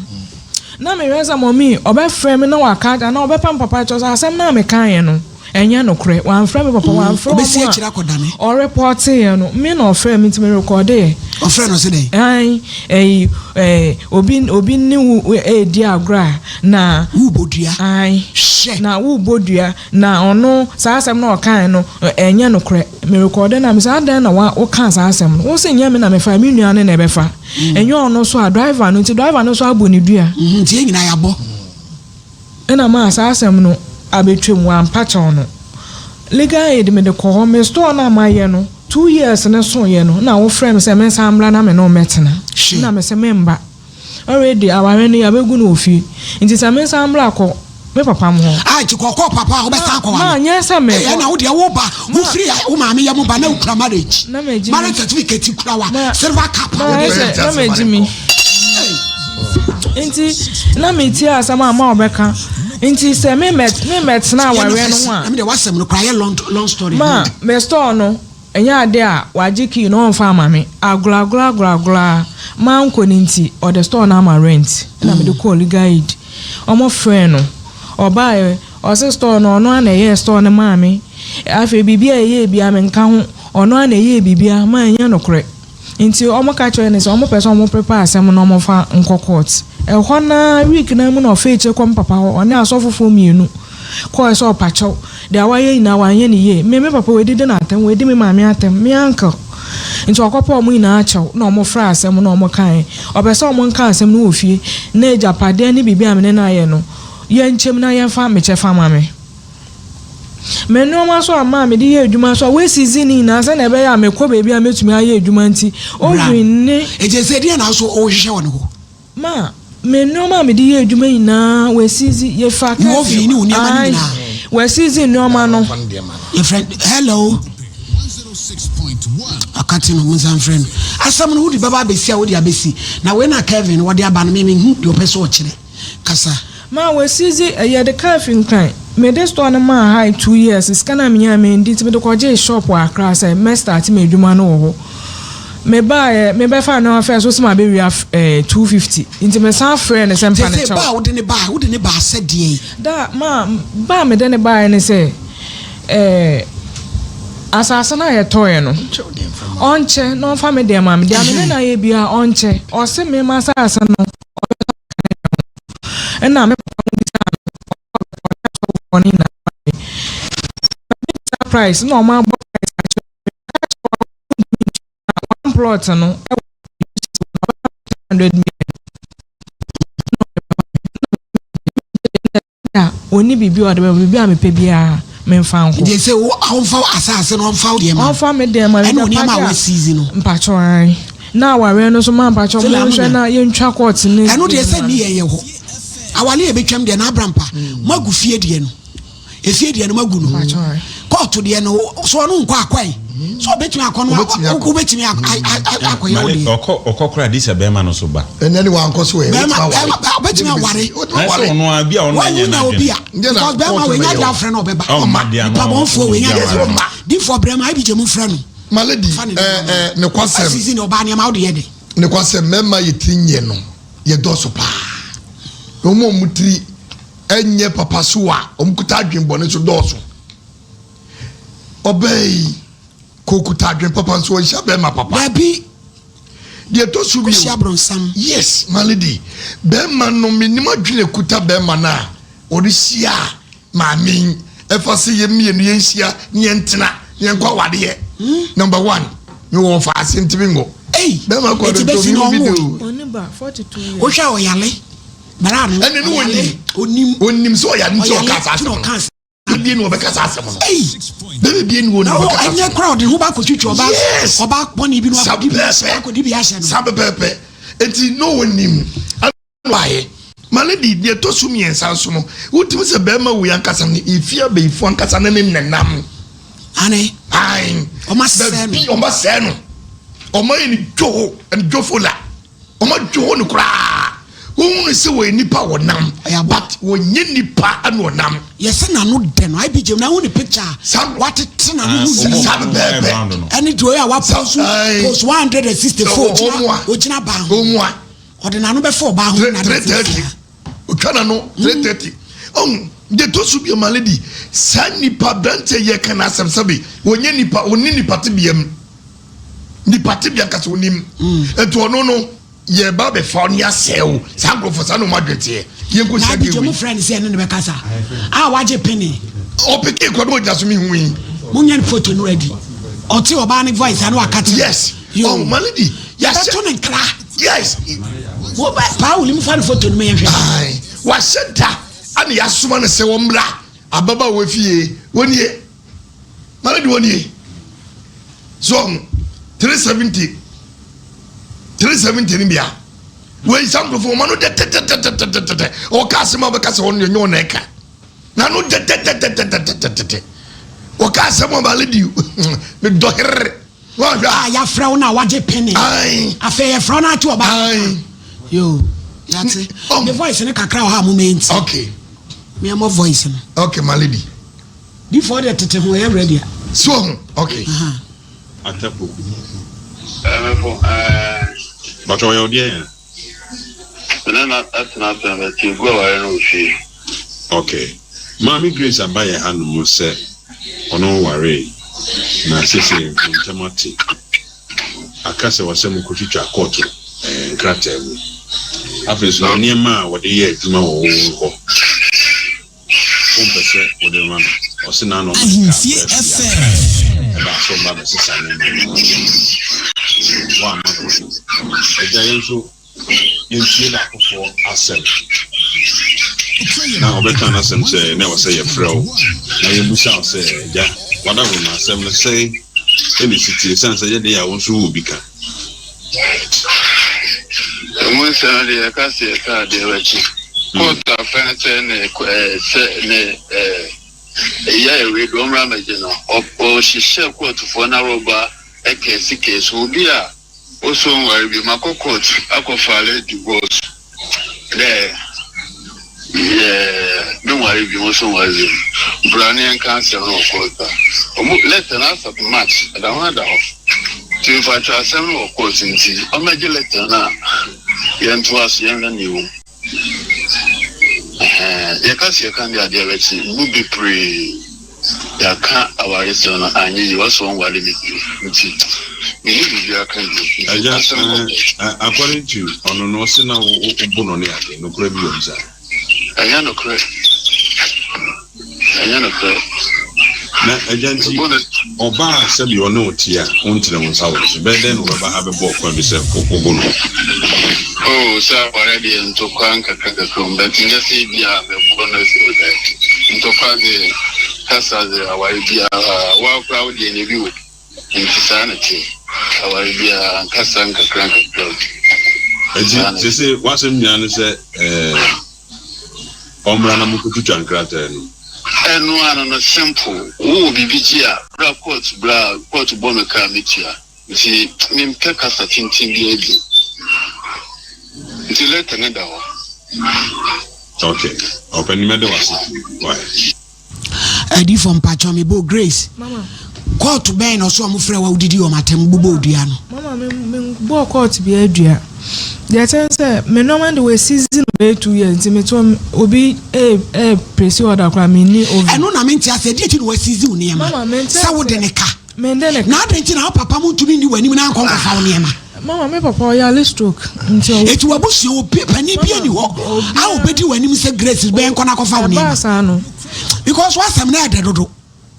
Na mehwɛ sɛ mɔmi ɔbɛfrɛ me na waka anaa ɔbɛpa me papa kyɛw sɛ asɛm no a mekaeɛ no ɛnyɛ nokorɛ. Wamfrɛ me papa wamfrɛ Ɔbɛsi wɔn akyire a akɔdane. ɔrepɔteeɛ no me na ɔfrɛ me nti merekɔdeeɛ. Ɔfrɛ no sɛ dɛn? Ae ɛyi ɛɛ obi obi ne wo ɛredi agorɔ a na. Worebɔ dua. Ae Hwɛ. na worebɔ dua. Na ɔno, saa asɛm no a ɔkaeɛ no, ɛnyɛ nokorɛ. Merekɔɔde no a, mese, adɛn na wokaa saa asɛm no? Wose nyɛ me na mefaeɛ, me nua no na ɛbɛfa. Ɛnyɛ ɔno nso a, driver no nti, driver no nso abɔ ne dua. Nti yɛn nyinaa yɛabɔ. Ɛna maa saa asɛm no abɛtwam, wampa kyɛw no. Legal aid mede kɔ hɔ, me store no a mayɛ no, 2 years no soeɛ no, na wofrɛ me sɛ mensan mmra na me ne wo mmɛtena. Hwɛ. Ɛna mese memba. Already aware no yɛabɛgu no wɔ fie nti sɛ mensan mmra kɔ me papa mo hɔ. Ah nti kɔkɔ papa a wobɛsan akɔ Ma ware. nyɛ sɛ Ee mekɔ. ɛna wo deɛ wo ba wo firi wo maame yam ba na wokura marriage. Na magye Marriage mi. certificate kura wa Ma silver cup a ma wode. ayɛ sɛ na magye mi. Nti na metie asɛm a ma ɔbɛka nti sɛ me mɛ me mɛtena Yɛ no awareɛ no fɛsi ho na a me deɛ w'asɛm no koraa yɛ long long story. ma me store no ɛnyɛ ade a wagye key na ɔmfa ama me agorɔ agorɔ agorɔ agorɔ a mankɔ ne nti ɔde store no ama rent ɛna mede kɔɔ legal aid. Ɔmo frɛ no ɔbaeɛ ɔse store no ɔno ara na ɛyɛɛ store no maa me. Afei biribi a ɛyɛɛ biara menka ho, ɔno ara na ɛyɛɛ biribiara ma ɛnyɛ nokorɛ. Nti ɔmo ka kyerɛɛ no sɛ ɔmo pɛ sɛ ɔmo prepare asɛm no ɔmo fa nkɔ court. Ɛhɔ no ara week no ara mu na ɔfaa akyire kɔ me papa hɔ, ɔne asɔfofoɔ mmienu kɔɔɛ sɛ ɔpa kyɛw, deɛ wayɛ nyinaa wanyɛ no yie. Me me papa wadidi no atɛm, wadi me maame atɛm, me uncle. Nti ɔkɔpɛ ɔmo nyinaa kyɛw na ɔmo frɛɛ asɛm no na ɔmo kaeɛ. Ɔpɛ sɛ ɔmo nka asɛm no wɔ fie na agyapadeɛ ne biribi a me ne no ayɛ no yɛnkyɛm na yɛmfa me kyɛfa ma me. Me nneɛma nso a maa mede yɛ adwuma nso a wɔasisi ne nyinaa sɛnea ɛbɛyɛ a mekɔ baabi a mɛtumi ayɛ adwuma nti oven ne. Nti sɛ deɛ na nso wohwehwɛ wɔ ne hɔ? Ma me nneɛma a mede yɛ adwuma nyinaa wɔasisi yɛfa Wo oven ne wo nneɛma no nyinaa? Wɔasisi nneɛma no. Yɛfrɛ hello. Ɔka te no mo nsa mfrɛ no. Asɛm no wode bɛba abɛsi a wode abɛsi. Na wei na Kevin wɔde aba no me menhu deɛ ɔpɛ sɛ ɔkyerɛ. Kasa. Ma wɔasisi yɛde kaa fi Nkran. Mede store no maa ha 2 years sika na menya mendi nti mede kɔgyee shop wɔ Accra sɛ mɛ start m'adwuma no wɔ hɔ. Mebaeɛ mebɛfa nneɛma fɛ so sɛ mabɛwia 250 nti mesan frɛɛ no sɛ mpa ne Sɛ kyɛw. ba a wode ne ba wode ne ba sɛ deɛ. Da ma ba a mede ne baeɛ ne sɛ asase no a yɛtɔeɛ no ɔnkyɛ na ɔmfa me deɛ ma me deɛ me ne no ayɛ biara ɔnkyɛ ɔse me ma asase no ɔbɛtɔ aka ne ho ɛna me papa mu bisaa no ɔne asɔfoɔ no nyinaa ma me mebisa price na ɔmo abɔ price akyerɛ me one plot no ɛwɔ 100 million a ɔni biribi a ɔde bɛma biribi a mepɛ biara memfa nkɔ. Nti sɛ wo ɔmfa asase no ɔmfa wo deɛ ma. Ɔmfa me deɛ ma. Ɛna nneɛma a wɔasizi no. Mpakyɛw ae na awareɛ no nso ma mpakyɛw Sɛ monhwɛ na yɛntwa court ne. Ɛno deɛ sɛ ni yɛn yɛ hɔ. Awale yɛ bɛtwam deɛ na abrampa mo agu fie deɛ no. Efie deɛ no mo agu no. Court deɛ no so ɔno nkɔ akɔe. So ɔbɛtumi akɔ no wobɛtumi akɔyɛ wo deɛ. Ɔkɔ ɔkɔ koraa di sɛ bɛrima no so ba. Ɛnɛ ni wankɔ so ɛ. Bɛrima bɛrima ɔbɛtumi aware. Na sɛ ɔno a bi a ɔno Wɔn anyɛ wunya obi a n'adwene. because bɛrima wɔ enya de afrɛ na ɔbɛba. Ɔmma deɛ Nipa ano bɔnfoɔ wɔ enya de ɔmma. afrɛ. Difoɔ brɛma ebi gye mu frɛ no. My lady, Fa ne nneɛma ma eh, no. eh, nokwasɛm. Asisi ne ɔbaa nneɛma wode yɛ dɛ. Nokwasɛm, mmarima yɛ tiri nyɛ no, yɛ dɔɔso paa. Na wɔn a wɔn tiri nyɛ papa so a wɔn kuta adwene bɔne so dɔɔso. Ɔbaa yi, kò kuta adwene papa nso ɔnhyia bɛrima papa. Dabi. Deɛ ɛtɔ so bio. Kɔhyia bronsam. Yes, my lady. Bɛrima no, menim adwene kuta bɛrima no a ɔde hyia maame yi. Ɛfa sɛ yɛn mmienu yɛnhyia ne yɛntena ne yɛnkɔ awadeɛ. Number one, mewɔ ɔfaase ntumi nwɔ. Ei, Bɛrima kɔ eti no bɛsi nti na omi ɔnwo. video. Ɔne ba, 42 years. Wohwɛ a ɔyale. Bra no. Ɛne ne ɔyale. wɔnim. Onim. Onim sɛ ɔyale nti Ɔyale ɔka saa nti na asɛm no. ɔka asɛm. Bie ni wɔbɛka saa asɛm no. Ei. Bɛrɛ bie ni wɔ ni Na wɔbɛka saa ɛnyɛ asɛm no. kora ɔde ho ba akɔtwitwi ɔba Yes. ɔba bɔne bi no Saa akɔdi bi pɛpɛ. akɔdi bi ahyɛ no. Saa pɛpɛɛpɛ. Eti no wɔnim. Ayɛ. My lady, deɛ ɛtɔ so mmiɛnsa nso no, wotumi sɛ bɛrima wei ankasa no, efi abɛyifoɔ ankasa ne ne nenam. Ane. Ae. Ɔma sɛɛ no. Baabi ɔma sɛɛ no. Ɔma yɛ ne dwoho, ɛne dwofo la. Ɔma dwoho no koraa. Wohunu sɛ wɔyɛ nipa wɔnam. Ɛyɛ aboa. But wɔnyɛ nipa ɛna ɔnam. Yɛsɛ n'ano dɛ no IBJ na wohu ne picture a watete n'ano ho Saa yie. pɛpɛɛpɛ. Ɛne deɛ ɔyɛ a wapost Ae. post 164 ogyina ogyina baa ho. Ɔmoa. Ɔde n'ano bɛfa ɔbaa ho na 3:30. Otwa n'ano 3:30. Ɔhu deɛ ɛtɔ so bio my lady, saa nipa aberanteɛ yɛ ka n'asɛm sɛbe wɔnyɛ nipa, ɔnni nipa tebea mu. Nipa tebea nkasa ɔnim. Nti ɔno no yɛ ba bɛfa ɔne asɛe wo. Saa nkurɔfoɔ saa na wɔn adwene teɛ. Yɛn kɔ Na hyia IBJ gay mo wei. frɛ no sɛ ɛne ne bɛkasa a wagye pene. Ɔpeke kɔ na ɔgyina so mehu yi. Monyɛ no photo no ready. Ɔte ɔbaa ne voice a na waka kyerɛ. Yes. Yo. Ɔhu my lady. Yɛahyɛ. Yɛbɛto ne nkra. Yes. Wo ba paa wuli mu fa ne photo no ma yɛnhwɛ. Ae. Wahyɛ da ana yɛasoma no sɛ wɔmmra ababaawa fie. Wɔnie. My lady wɔnie. So ɔho 370 370 no bia. Wei saa nkurɔfoɔ wɔn ano dɛtɛtɛtɛtɛtɛtɛ. Ɔka asɛm a ɔbɛka sɛ ɔno deɛ nyɛ ɔna ɛka. N'ano dɛtɛtɛtɛtɛtɛtɛ. Ɔka asɛm a my lady medɔ herere. Wɔhwɛ A a. yɛafrɛ wo no a wagye pene. Ae. Afei yɛfrɛ wo no ate ɔbaa. Ae. Yo. Yɛate. Ne voice no kakra wɔ ha a mo mɛ nti. Okay. Meɛmɔ voice no. Okay, my lady. Before de tete ho ɛyɛ ready a. So ɔho. Okay. Aha. Atapo. Ɛmɛfo ɛɛ. Bàtà ɔyɛ ɔdeɛ yɛn. Mene na atena ase na bɛte egu aware no wɔ fie. Okay. Maame Grace aba yɛn hanom sɛ ɔno waree na sese mo ntam ate. Aka sɛ wɔsɛ mokɔtwitwa kɔɔto eh, nkrataa mu. Afei nso na nneɛma a wɔde yɛ adwuma wɔ wo hɔ wompɛ sɛ wode ma no. Ɔse na na ɔmo de kaa Ahemfie kora fie FM. aka. Ɛbaa sɛ ɔba bɛsesa nneɛma no. Woamma kwan. Agya yɛn nso yɛntie baakofoɔ asɛm. Na ɔbɛka n'asɛm sɛ na ɛwɔ sɛ yɛfrɛ wo na yɛmmusa wo sɛ agya wadaworo no asɛm no sɛn ɛna ɛsi tie ɛsiane sɛ yɛde a wo nso wowɔ bi ka. Emu nsɛm no deɛ yɛka sɛ yɛka adeɛ bɛkye. Kóòtù afɛ no sɛ ne ɛɛ sɛ ne ɛɛ eyi ayɛ wei deɛ ɔmmra mmɛgye no. Ɔhyehyɛ kóòtùfoɔ no arɔba ɛkɛse kɛse obi a ɔsɔ nware bi makɔ kóòtù akɔ file divorce dɛ yɛ me nware bi mo so nware bi bra ne yɛnka asɛm no wɔ kóòtù a ɔmo letter no asap March ɛda ho ada hɔ. Nti mfatwa asɛm no wɔ court nti ɔmmɛgye letter no a yɛntoa so yɛnhwɛ nea ɛwɔ mu. Ɛhɛn, yɛka sɛ yɛka deɛ adeɛ bɛkye mu bebree yɛaka awaresɛm no anyɛ yie wɔsɛ ɔnware me bio nti menni biribiara ka bio nti Agya, asɛm no eh, eh, according to ɔno no ɔse na wo wo bo no ne ade nokorɛ bi wɔ mu saa. Ɛnyɛ nokorɛ. Ɛnyɛ nokorɛ. Na agya nti ɔbaa a sɛdeɛ ɔne wo te a wontene wo nsa wɔ no so bɛyɛ dɛn na ɔbɛba ha bɛbɔ ɔkwan bi sɛ wobo no? Oh, sɛ aware deɛ ntɔkwa nkakra kakra mu but nyɛ sɛ ebi a mɛbɔ no sɛ o daabi. Ntɔkwa de kasa de aware biara woa koraa wo deɛ nyɛ bi wɔ Nti saa na ɛteɛ. Aware biara nkasa nkakra nkakra o. Nti Saa na ɛteɛ. sese w'asɛm nyinaa ne sɛ ɛɛ ɔmmra na monkɔtwitwa nkrataa no. Ɛno ano no simple. Wowɔ biribi gye a bra court bra court bɔ me ka a mɛtua. Nti mempɛ kasa tenten biara bio. Nti letter no da hɔ. Ok ɔpanin mɛda wo ase wai. Adiifo mpakyɛw me bo Grace. Mama. Kɔɔto bɛn na ɔso a wɔfrɛ wo a wodidi wɔn atɛm bobɔ odua no? Mama me me bɔɔ kɔɔto bi adua. Deɛ ɛkyɛ ne sɛ me nneɛma de wɔasisi no bɛyɛ 2 years, nti meto obi ee ee place order koraa, menni oven. Ɛno na mente ase. Ɛdeɛ akyi na wɔasisi wo nneɛma? Mama, mente sɛ wode ase. Ne ka. Mende ne ka. Na adɛn nti na wo papa mo ntumi nni w'anim na ankɔ nkɔfa wo nneɛma? Mama, me papa ɔyare stroke nti ɔwɔ. Eti w'abusua obi panin bi ani hɔ a obɛdi w'anim sɛ Grace bɛyɛ nkɔ na akɔfa wo Ɛbaa nneɛma? saa no. Because w'asɛm no ɛdɛ dodo.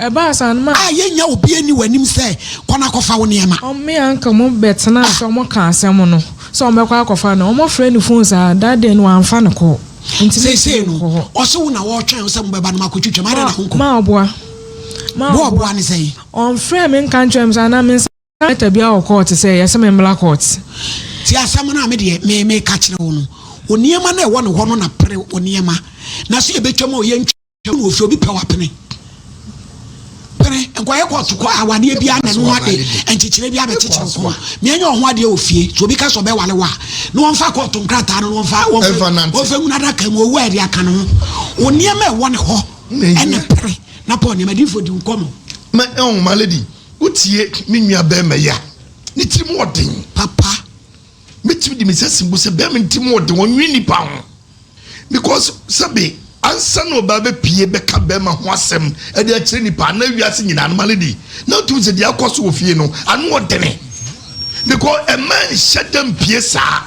Ɛbaa saa no ma. A yɛnya obi ani w'anim sɛ kɔ na akɔfa wo nneɛma. Me uncle mo bɛtena sɛ ɔmo ka asɛm no sɛ ɔmo bɛkɔ akɔfa no, ɔmo frɛ ne phone saa that day no, wamfa no kɔ nti me Seesei no kɔ hɔ. Ɔse wo na wɔretwɛn wo sɛ mobɛba no makɔtwitwam adɛn na ho nkɔ? Ma ɔboa ma. Bo ɔboa ne sɛn? Ɔmfrɛ me nka nkyerɛ me sɛ anaa me nsa letter bi awɔ court sɛ yɛsɛ me mmla court. Ti asɛm no a me deɛ me meka kyerɛ wo no, wo nneɛma no a ɛwɔ ne hɔ no na pere wo nneɛma na so yɛbɛtwam a ɔyɛ ntwam na ofie obi pɛ wapene pere nkɔyɛ kɔɔto kɔ awadeɛ biara na ɛno ho ade nkyekyerɛ bi abɛkyekyere wo kɔn meɛnyɛ ɔho adeɛ wɔ fie. So obi ka sɛ ɔbɛwale wo a, na wɔmfa kɔɔto nkrataa no na wɔmfa Ɛmfa nante. Wɔmfa nwunu adaka mu owu a ɛde aka no ho. Wo nneɛma a ɛwɔ ne hɔ ɛna pere na pɔ nneɛma difoɔ di nkɔmmɔ. Ma ɛho ma lady, wotie me nua bɛrima yi a, ne tiri mu ɔden. Papa. Mɛtumi de me nsa si bo sɛ bɛrima ne tiri mu ɔden, ɔnwe nipa ho, because sɛbe ansa na ɔbaa bɛpie bɛka bɛrima ho asɛm ɛde akyerɛ nipa ana wiase nyinaa no, ma lady, na wotum sɛ deɛ akɔ so wɔ fie no ano ɔdene, because ɛma nhyɛ da mpie saa,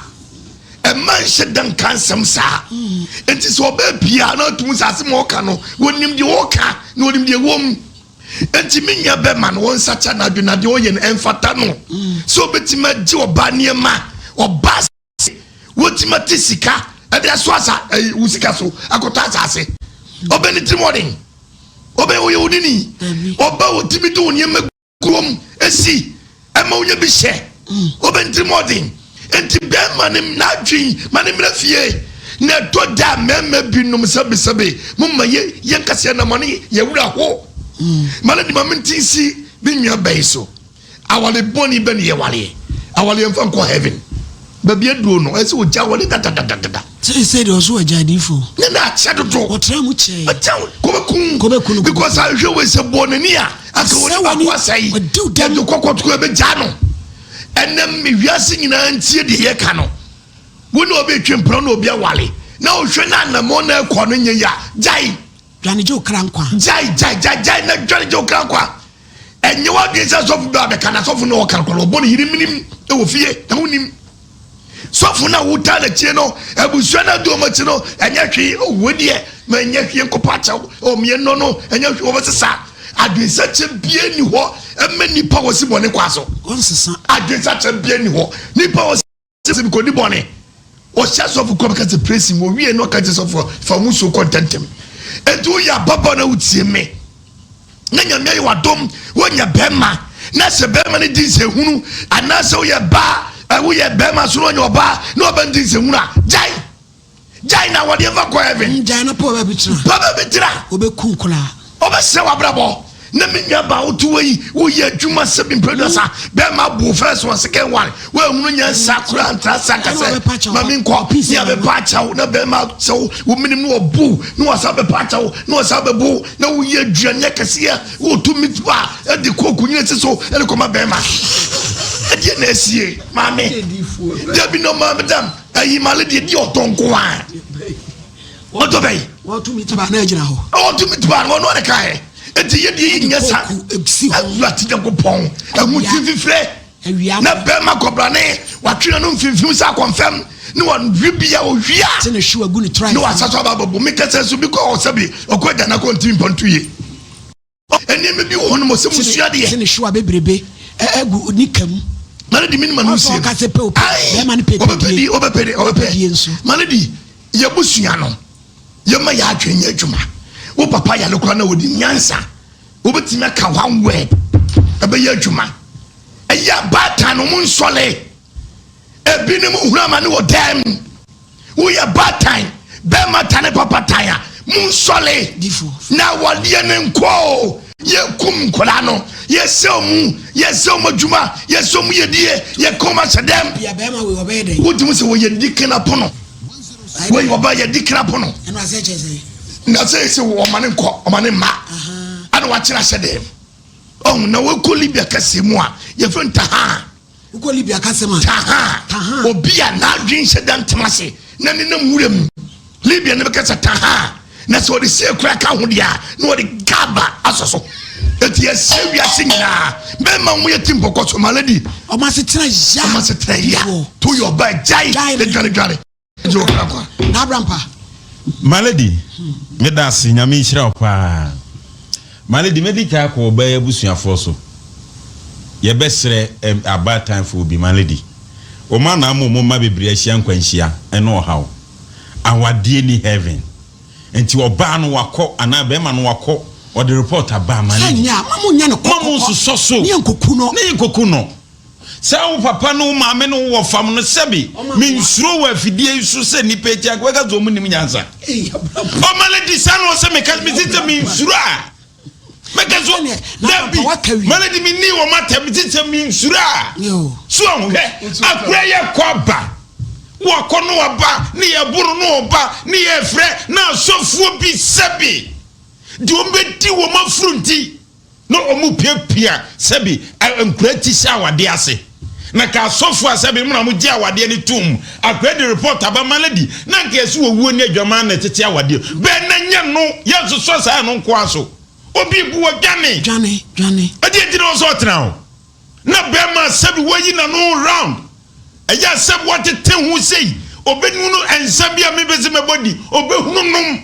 ɛma nhyɛ da nka nsɛm saa. Nti sɛ ɔbaa pie a, na wotum sɛ asɛm a ɔka no, wɔnim deɛ ɔka na wɔnim deɛ ɛwɔ mu. Nti me nua bɛma no wɔn nsa kyɛ n'adwene na deɛ ɔyɛ no ɛmfata no sɛ ɔbɛtumi agye ɔbaa nneɛma. Ɔbaa se wɔtumi ate sika ɛde aso asa ɛyi wo sika so akɔtɔ asase. Ɔbɛ ne tirim ɔden, ɔbɛ ɔyɛ onini, ɔbɛ wɔtumi de wo nneɛma kurom esi ɛma wonya bi hyɛ. Ɔbɛ ne tirim ɔden. Nti bɛrima ne n'adwene ma ne mmerɛ fie na ɛtɔ da a mmarima binom sɛbesɛbe mo ma yɛ yɛn kaseɛ na mo ne yɛ wura ho ma ne de ma me nti nsi me nua bɛyi so. Awale bɔne bɛ ne yɛ waleɛ, awale yɛn fa nkɔ heaven. Baabi aduro no ɛsɛ ogya awale dadadadada. Seesei deɛ ɔso agya adiifo. Ne na akyɛ dodo. Ɔtra mu kyɛɛ. Ɔkyɛ kɔbɛku. Kɔbɛku no. Because ahwɛ wei sɛ bɔ n'ani a anka wɔne baako asɛe. Ɔdiw dɛm. Yɛde kɔkɔtoko ɛbɛgya no. Ɛnɛ wiase nyinaa ntie deɛ yɛka no. Wo ne obi retwe mpena na obi awale na wohwɛ na anammɔn na ɛkɔ no nyɛ yie a, gyae. Dwane gye wo kra nkwa. Gyae, gyae, gyae, gyae na dwane gye wo kra nkwa. Ɛnyɛ w'adwene sɛ sɔfo bi abɛka na sɔfo no ɔka no ɔbɔ ne yere menim wɔ fie na wonim. Sɔfo no a wotaa n'akyire no, abusua no adi wɔn akyi no, ɛnyɛ hwee. Owó deɛ, ma ɛnyɛ hwee nkɔpɔ akyɛw. Ɔmeɛ no no, ɛnyɛ hwee wɔbɛsesa. Adwensakyɛ bie ni hɔ ɛmɛ nipa wɔ si bɔne kwa so. Ɔnsesa. Adwensakyɛ bie ni hɔ. Nipa wɔ si kɔdi bɔne. Ɔhyɛ sɔfo kɔm ka sɛ praise mu owie no ɔka kyerɛ sɔfo fa mu so kɔ ntɛntɛm. Enti woyɛ ababaa na wotie me na Nyame ayɛ wadom wonya bɛrima na sɛ bɛrima no di nsɛhunu anaasɛ woyɛ baa woyɛ bɛrima so na ɔnyɛ ɔbaa na ɔbɛn di nsɛhunu a, gyae, gyae na wɔde mfa kɔ heaven. Gyae na pɔ baabi tena. Pɔ baabi tena. Ɔbɛku nkoraa. Ɔbɛsrɛ w'abrabɔ. Na me nua baa woto wɔ yi woyɛ adwuma sɛ bi mpɛduasa bɛrima bo first one, second one, woahunu nyansa koraa ntra sa ka sɛ ma me nkɔ ne abɛpa akyɛw na bɛrima sɛ wo menim ne ɔbo ne wasa bɛpa akyɛw ne wasa bɛbo na woyɛ aduane akɛseɛ woto meat pie ɛde kooku nyina si so ɛde kɔma bɛrima. Ɛdeɛ na asie maame dabi no maame dam ayi maale deɛ di ɔtɔ nko a ɔtɔ bɛyi. Wɔto meat pie na agyina hɔ. Ɔto meat pie no ɔno ɔne ka yɛ eti yɛ deɛ yi nyɛ sa Awurade Nyankopɔn ɛho ti fifire na bɛrima kɔbrane watwe n'ano mfimfim sɛ akɔnfɛm ne wɔnwe bia owia ne wasa so aba abɛbɔ mi kɛsɛ so bi kɔ ɔsɛ bi ɔkɔ agya n'akɔ ntumi mpɔntu yie. Nneɛma bi wɔ hɔ nom ɔsɛ mu sua deɛ. Sɛ ne hyewa bebrebe ɛgu ne kam. Ma ne di mi ni ma no nsie. Ɔsɛ ɔka sɛ pɛ o pɛ bɛrima no pɛ pɛ die. Ɔbɛpɛ di ɔbɛpɛ die nso. Ma ne di yɛ busua no yɛ ma yɛ adwene nyɛ adwuma. Wo papa yare koraa na wɔdi nyansa. Wobɛtumi aka one word ɛbɛyɛ adwuma. Ɛyɛ abaatan no mo nsɔle. Ebinom hunu amane wɔ dan mu. Woyɛ baatan, bɛrima tane papa tan a, monsɔle na awadeɛ no nkɔ o. Yɛkum nkwadaa no, yɛsɛ ɔmu, yɛsɛ ɔmu adwuma, yɛsɛ ɔmu yɛdie, yɛka ɔmu ahyɛ dɛm. Wotumi sɛ wɔyɛ dikin apono. Wɔyɛ ɔba yɛ dikin apono. Na sɛ sɛ ɔma ne nkɔ, ɔma ne mma. Ana wakyerɛ ahyɛ dɛm. Ɔho na wɔkɔ Libya kɛseɛ mu a yɛfrɛ no Tahaa. Wokɔ Libya kasa mu a. Tahaa. Tahaa. Obi a n'adwene nhyɛ da ntena ase na ne nam wura mu. Libya no bɛka sɛ Tahaa. Na sɛ ɔde sie kora ka ho deɛ a na ɔde Gaba asɔ so. Eti yɛsrɛ wiase nyinaa mɛma wɔn yɛ ti mpɔkɔ so my lady. Wɔn asetena ya. Wɔn asetena ya. To yɛ ɔbaa gyae. Gyae. Na dwane dwane. Gye wo kra kwa. Na Abrampa. My lady, meda ase, Nyame nhyira wo paa. My lady, mɛdi kan akɔ ɔbaa yi abusuafoɔ so. Yɛbɛsrɛ ɛm abaatan foɔ bi, my lady. Wɔn a na ama wɔn mma bebree ahyia nkwanhyia ɛne ɔhaw. Awadeɛ ni heaven. Nti ɔbaa no wakɔ anaa bɛrima no wakɔ, ɔde report aba, my Sɛ lady. nyɛ a, ma mo nyɛ no Ma mo kɔkɔkɔ. nsosɔ so. Ne yɛ nkoku no. Ne yɛ nkoku no. Sɛ wo papa ne wo maame ne wo wɔfam no, sɛbe mensuro wɔ afidie yi so sɛ nnipa akyi anka bɛka sɛ wɔn nim nyansa. Ɔma no di saa na ɔsɛ meka mesi sɛ mensuro a mɛka so dabi ma no di menni wɔn atɛm mesi sɛ mensuro a so ahohwɛ akora yɛ kɔ aba wakɔ no waba ne yɛ boro no ɔba ne yɛ frɛ na asɔfoɔ bi sɛbe deɛ wɔn bɛdi wɔn afuru nti Na wɔpiapia sɛbe nkura ti hyɛ awadeɛ ase. Na ka asɔfoɔ a sɛbe mo na mogye awadeɛ no toom. Akora de report aba ma lady. Na nka yɛse owuo ne adwaman na ɛtete awadeɛ. Bɛn na nyɛ no yɛnsosɔ saa ɛno nkoa so. Obi bu wɔ dwane. Dwane, dwane. Ɛdeɛ nti na ɔsɛ ɔtena hɔ. Na bɛrima sɛbe wayi n'ano round. Ɛyɛ a sɛbe watete ho sei. Ɔbɛnunu nsa bi a mebɛsi mɛbɔ di. Ɔbɛhunu nom.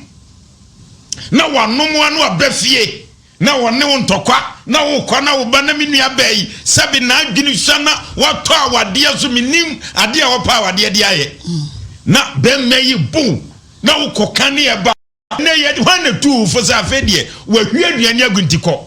Na wanom ano aba fie. Na ɔne wo ntɔkwa, na wokɔ na wo ba na me nua baa yi, sɛbe n'adwene sua na watɔ awadeɛ so, menim adeɛ a ɔpɛ awadeɛ de ayɛ. Na bɛmma yi bo na wokɔ ka ne ɛba. Ɛnɛ yɛ hwan na tuu wo fo sɛ afei deɛ wahwie aduane agu nti kɔ.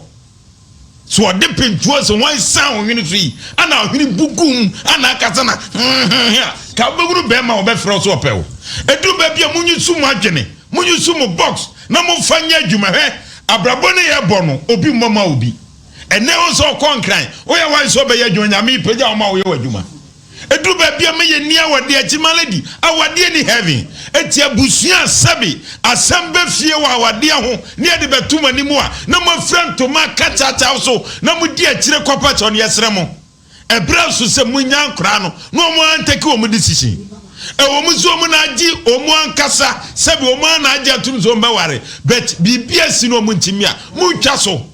So ɔde pentuo sɛ hwan san wo hwene so yi, ana ɔhwene bu gu mu, ana akasa na hwehwehwe a, ka wobɛhunu bɛrima a ɔbɛfrɛ wo sɛ ɔpɛ wo. Ɛduru baabi a monyi so mo adwene, monyi so mo box na momfa nyɛ adwuma. Hwɛ, Abrabɔ no yɛbɔ no obi mmɔ ma obi. Ɛnɛ wo sɛ ɔkɔ nkran woyɛ wise sɛ ɔbɛyɛ adwuma nyame pagya wo ma woyɛ w'adwuma. Ɛduru baabi a ma yɛnni awadeɛ akyi ma lady awadeɛ ni heaven. Enti abusua a sɛbe asɛm bɛ fie wɔ awadeɛ ho ne yɛde bɛto mo anim a na moafira ntoma aka kyakyaw so na modi akyire kɔpa kyɛw no yɛsrɛ mo. Ɛberɛ nso sɛ monya nkoraa no na wɔn ara ntake wɔn decision. Ɛwɔ mu sɛ wɔn na agye wɔn ankasa sɛbi wɔn ara na agye atum sɛ wɔn bɛware but biribi asi na wɔn ntumi a montwa so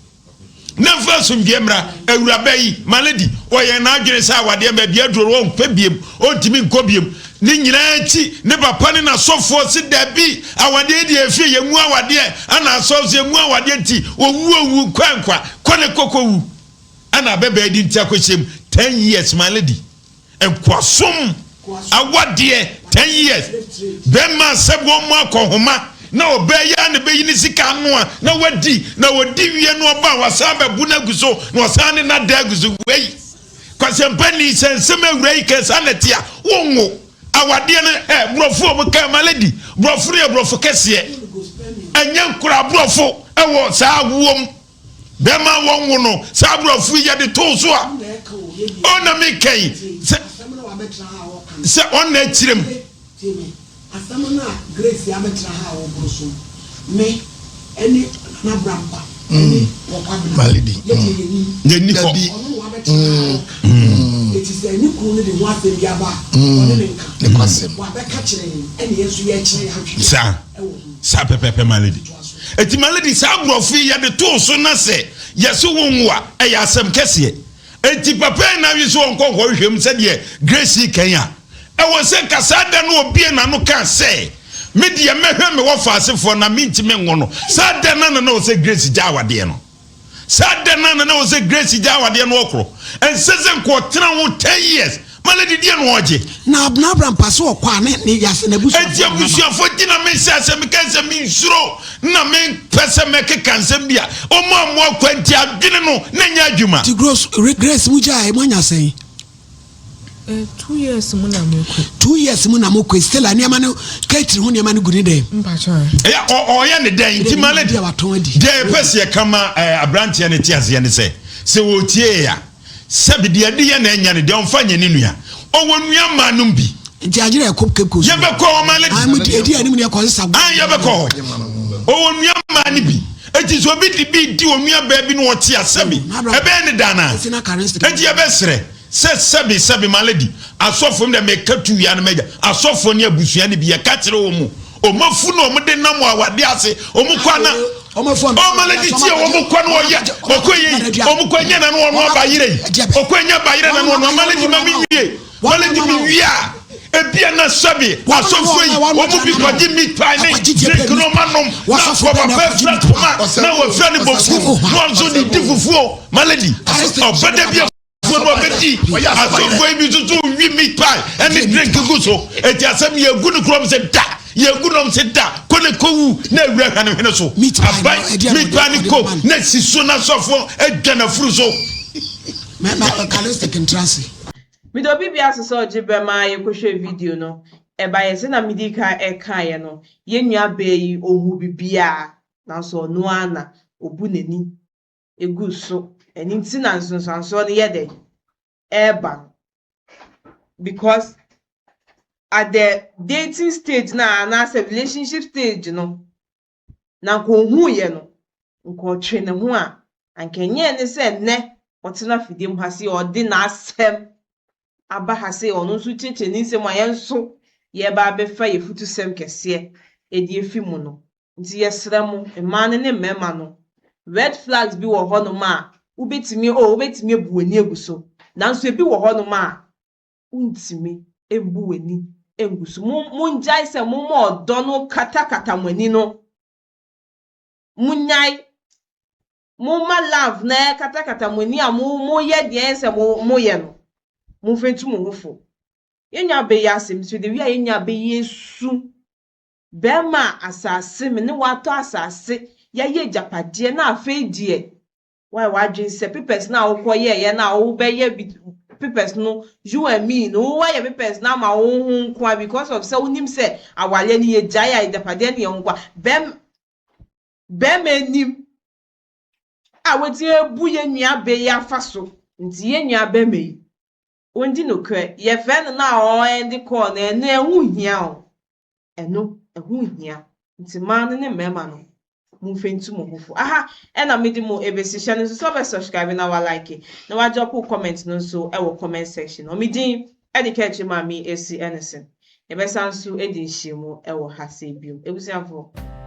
na mfa asomdwoeɛ mmra. Awuraba yi, my lady, ɔyɛ n'adwene sɛ awadeɛ baabi aduro no ɔmpɛ biem, ɔntumi nkɔ biem. Ne nyinaa akyi ne papa ne n'asɔfoɔ se dabi awadeɛ yi deɛ efie yɛngu awadeɛ ana asɔre so yɛngu awadeɛ nti owu owu nkwa nkwa kɔ ne kɔkɔ wu. Ɛna abɛbɛɛ de nti akɔhyɛ mu ten years my lady nkoasom awadeɛ ten years bɛrima sɛ wɔn mu akɔhoma na ɔbaa yi a na bɛyi ne sika anoa na wadi na wɔdi wie no ɔba a wasan bɛbu no agu so na ɔsan ne nada agu so wei kwasɛmpa ni sɛ nsɛm awura yi kɛ saa na ɛte a wonwo awadeɛ no ɛ borɔfo a wɔn kan my lady borɔfo no yɛ borɔfo kɛseɛ ɛnyɛ nkora borɔfo ɛwɔ saa awoɔ mu Bɛma wɔnwo no saa aborɔfo yi yɛde too so a ɔna meka yi sɛ sɛ ɔna akyerɛ mu. Asɛm no a Grace abɛtena ha a wɔboro so me ɛne Nana Brampa ɛne Pɔkwabena yɛdeɛ yɛnim yɛni hɔ ɔno na wabɛtena ha a ɔka eti sɛ ne kunu no de ho asɛm bi aba a ɔne ne nka wabɛka kyerɛ yɛn ɛne yɛn nso yɛkyerɛ yɛn adwene saa ɛwɔ ho saa pɛpɛpɛ my lady. Enti ma lady saa aborɔfo yi yɛde too so na sɛ yɛse wo nwo a ɛyɛ asɛm kɛseɛ. Enti papa yi na awe sɛ ɔnkɔ nkɔhwehwɛ mu sɛdeɛ Grace yi kan a ɛwɔ sɛ nka saa da no ɔbie n'ano kaa sɛ me deɛ mɛhwɛ me wɔfaasefoɔ na mentumi nwo no. Saa da no na na ɛwɔ sɛ Grace gya awadeɛ no. Saa da no na na ɛwɔ sɛ Grace gya awadeɛ no ɔkorɔ. Ɛnsɛ sɛ nka ɔtena ho 10 years. Ma lady deɛ na ɔgye. Na Abner Abram pa sɛ ɔkɔ a ne ne yase n'abusuafoɔ Enti abusuafoɔ nti na mehyɛ sɛ meka sɛ mensuro na mempɛ sɛ mɛkeka nsɛm bi a ɔmo ammoa kwa nti adwene no na ɛnyɛ adwuma. Nti Gross, Grace mo gyae mo anya sɛn? Eh, 2 years mu na mekɔ. 2 years mu na mokɔ. Stella nneɛma no catering ho nneɛma no gu ne dɛm. Mpakyɛ. Ɛyɛ ɔyɛ ne dɛn nti ma lady Deɛ watɔn adi. Deɛ yɛpɛ sɛ yɛka ma aberanteɛ no te aseɛ ne sɛ sɛ wɔtie a sɛbi deɛ ɛde yɛ na ɛnya no deɛ ɔmfa nyɛ ne nua ɔwɔ nua mmaa nom bi. Nti agyerɛ ɛkɔ Cape Coast. Yɛbɛkɔ hɔ ma lady. Ah, mo di edi anim ne ɛkɔ sesa. Ah, yɛbɛkɔ hɔ. Ɔwɔ nua mmaa no bi. Eti sɛ obi de bi di onua baa bi na ɔte a sɛbi ɛbɛyɛ ne da anaa? Enti yɛbɛsrɛ sɛ sɛbi sɛbi my lady asɔfoɔ mi dɛ meka tu wia no mɛgya asɔfoɔ ne abusua no bi yɛka kyerɛ wɔn mu wɔn afu na wɔn de nam wɔ awadeɛ ase wɔn kɔ ana oh my lady tie wɔn kɔ no wɔyɛ ɔkɔ yɛ yi wɔn kɔ nyɛ na no wɔn aba yerɛ yi ɔkɔ nyɛ ba yerɛ na no wɔn my lady ma mi nwie. Wɔn de mi wie a, ebia na sɛbe asɔfoɔ yi wɔn mu bi kɔgye meat pie ne drink no ma nom na wɔpapa afira ntoma na wɔafira ne bonkum na wɔn nso de di fufuo. Malady, ɔbɛda bi afuo no ɔbɛdi asɔfoɔ yi bi nso so wi meat pie ɛne drink gu so. Eti asɛm yɛgu no kurom sɛ da yɛgu nom sɛ da kɔ ne kɔwu na awura hwɛ ne hwene so aban meat pie ne coke na si so na asɔfoɔ adwa n'afuru so. Mɛma Kalistic ntra ase. Meda obi biara ase sɛ ɔgye berɛ ma yɛkɔhwɛɛ video no. Ɛbaeɛ sɛdeɛ medii kan kaeɛ no, yɛn nuabaa yi ɔhuu biribiara nanso ɔno ara na ɔbu n'ani gu so. Ɛno nti na nsunsuansoɔ no yɛ dɛn? Ɛreba no. Because at the dating stage no a anaasɛ relationship stage no, na anka ohuiɛ no, anka ɔtwee ne ho a, anka ɛnyɛ ne sɛ nnɛ ɔtena afidie mu ha sei ɔde n'asɛm aba ha sei ɔno nso kyerɛkyerɛ ne nsɛm a yɛn nso yɛreba abɛfa yɛn afutusɛm kɛseɛ de afi mu no. Nti yɛsrɛ mo, mmaa no ne mmarima no, red flags bi wɔ hɔnom a wobɛtumi, oh, wobɛtumi abu w'ani agu so, nanso ebi wɔ hɔnom a wontumi mbu w'ani ngu so. Mo mongyae sɛ moma ɔdɔ no katakata mo ani no. Monyae. Momma love no ɛkatakata mo ani a mo moyɛ deɛ ɛyɛ sɛ mo moyɛ no. Momfa ntu mo ho fo. Yɛn nua bɛyi asɛm so de wi a yɛn nua bɛyi esu. Bɛrima a asase me ne watɔ asase yɛayɛ agyapadeɛ na afei deɛ Woayɛ w'adwene sɛ papers no a wokɔyɛeɛ no a wobɛyɛ bi papers no you and me no woayɛ papers no ama wo ho nko a because of sɛ wonim sɛ awareɛ no yɛgyae a agyapadeɛ no yɛ wo nko a bɛm bɛrima anim a watumi abu yɛn nua bɛ yi afa so nti yɛn nua bɛrima yi ɔndi nokorɛ yɛfrɛ no no a ɔɛnde kɔɔ no ɛno ɛho hia o Ɛno, ɛho nhia. Nti mmaa no ne mmarima no, momfa ntu mo ho fo. Aha ɛna mede mo ɛbɛsi. Hyɛ no nso sɛ wobɛ subscribe na wa like na wa drop wo comment no nso ɛwɔ comment section hɔ. Me din ɛde Kɛkyerɛ Maame Esi Ɛnesen. Yɛbɛsan nso adi nhyiamu ɛwɔ ha sei bio. Abusuafoɔ.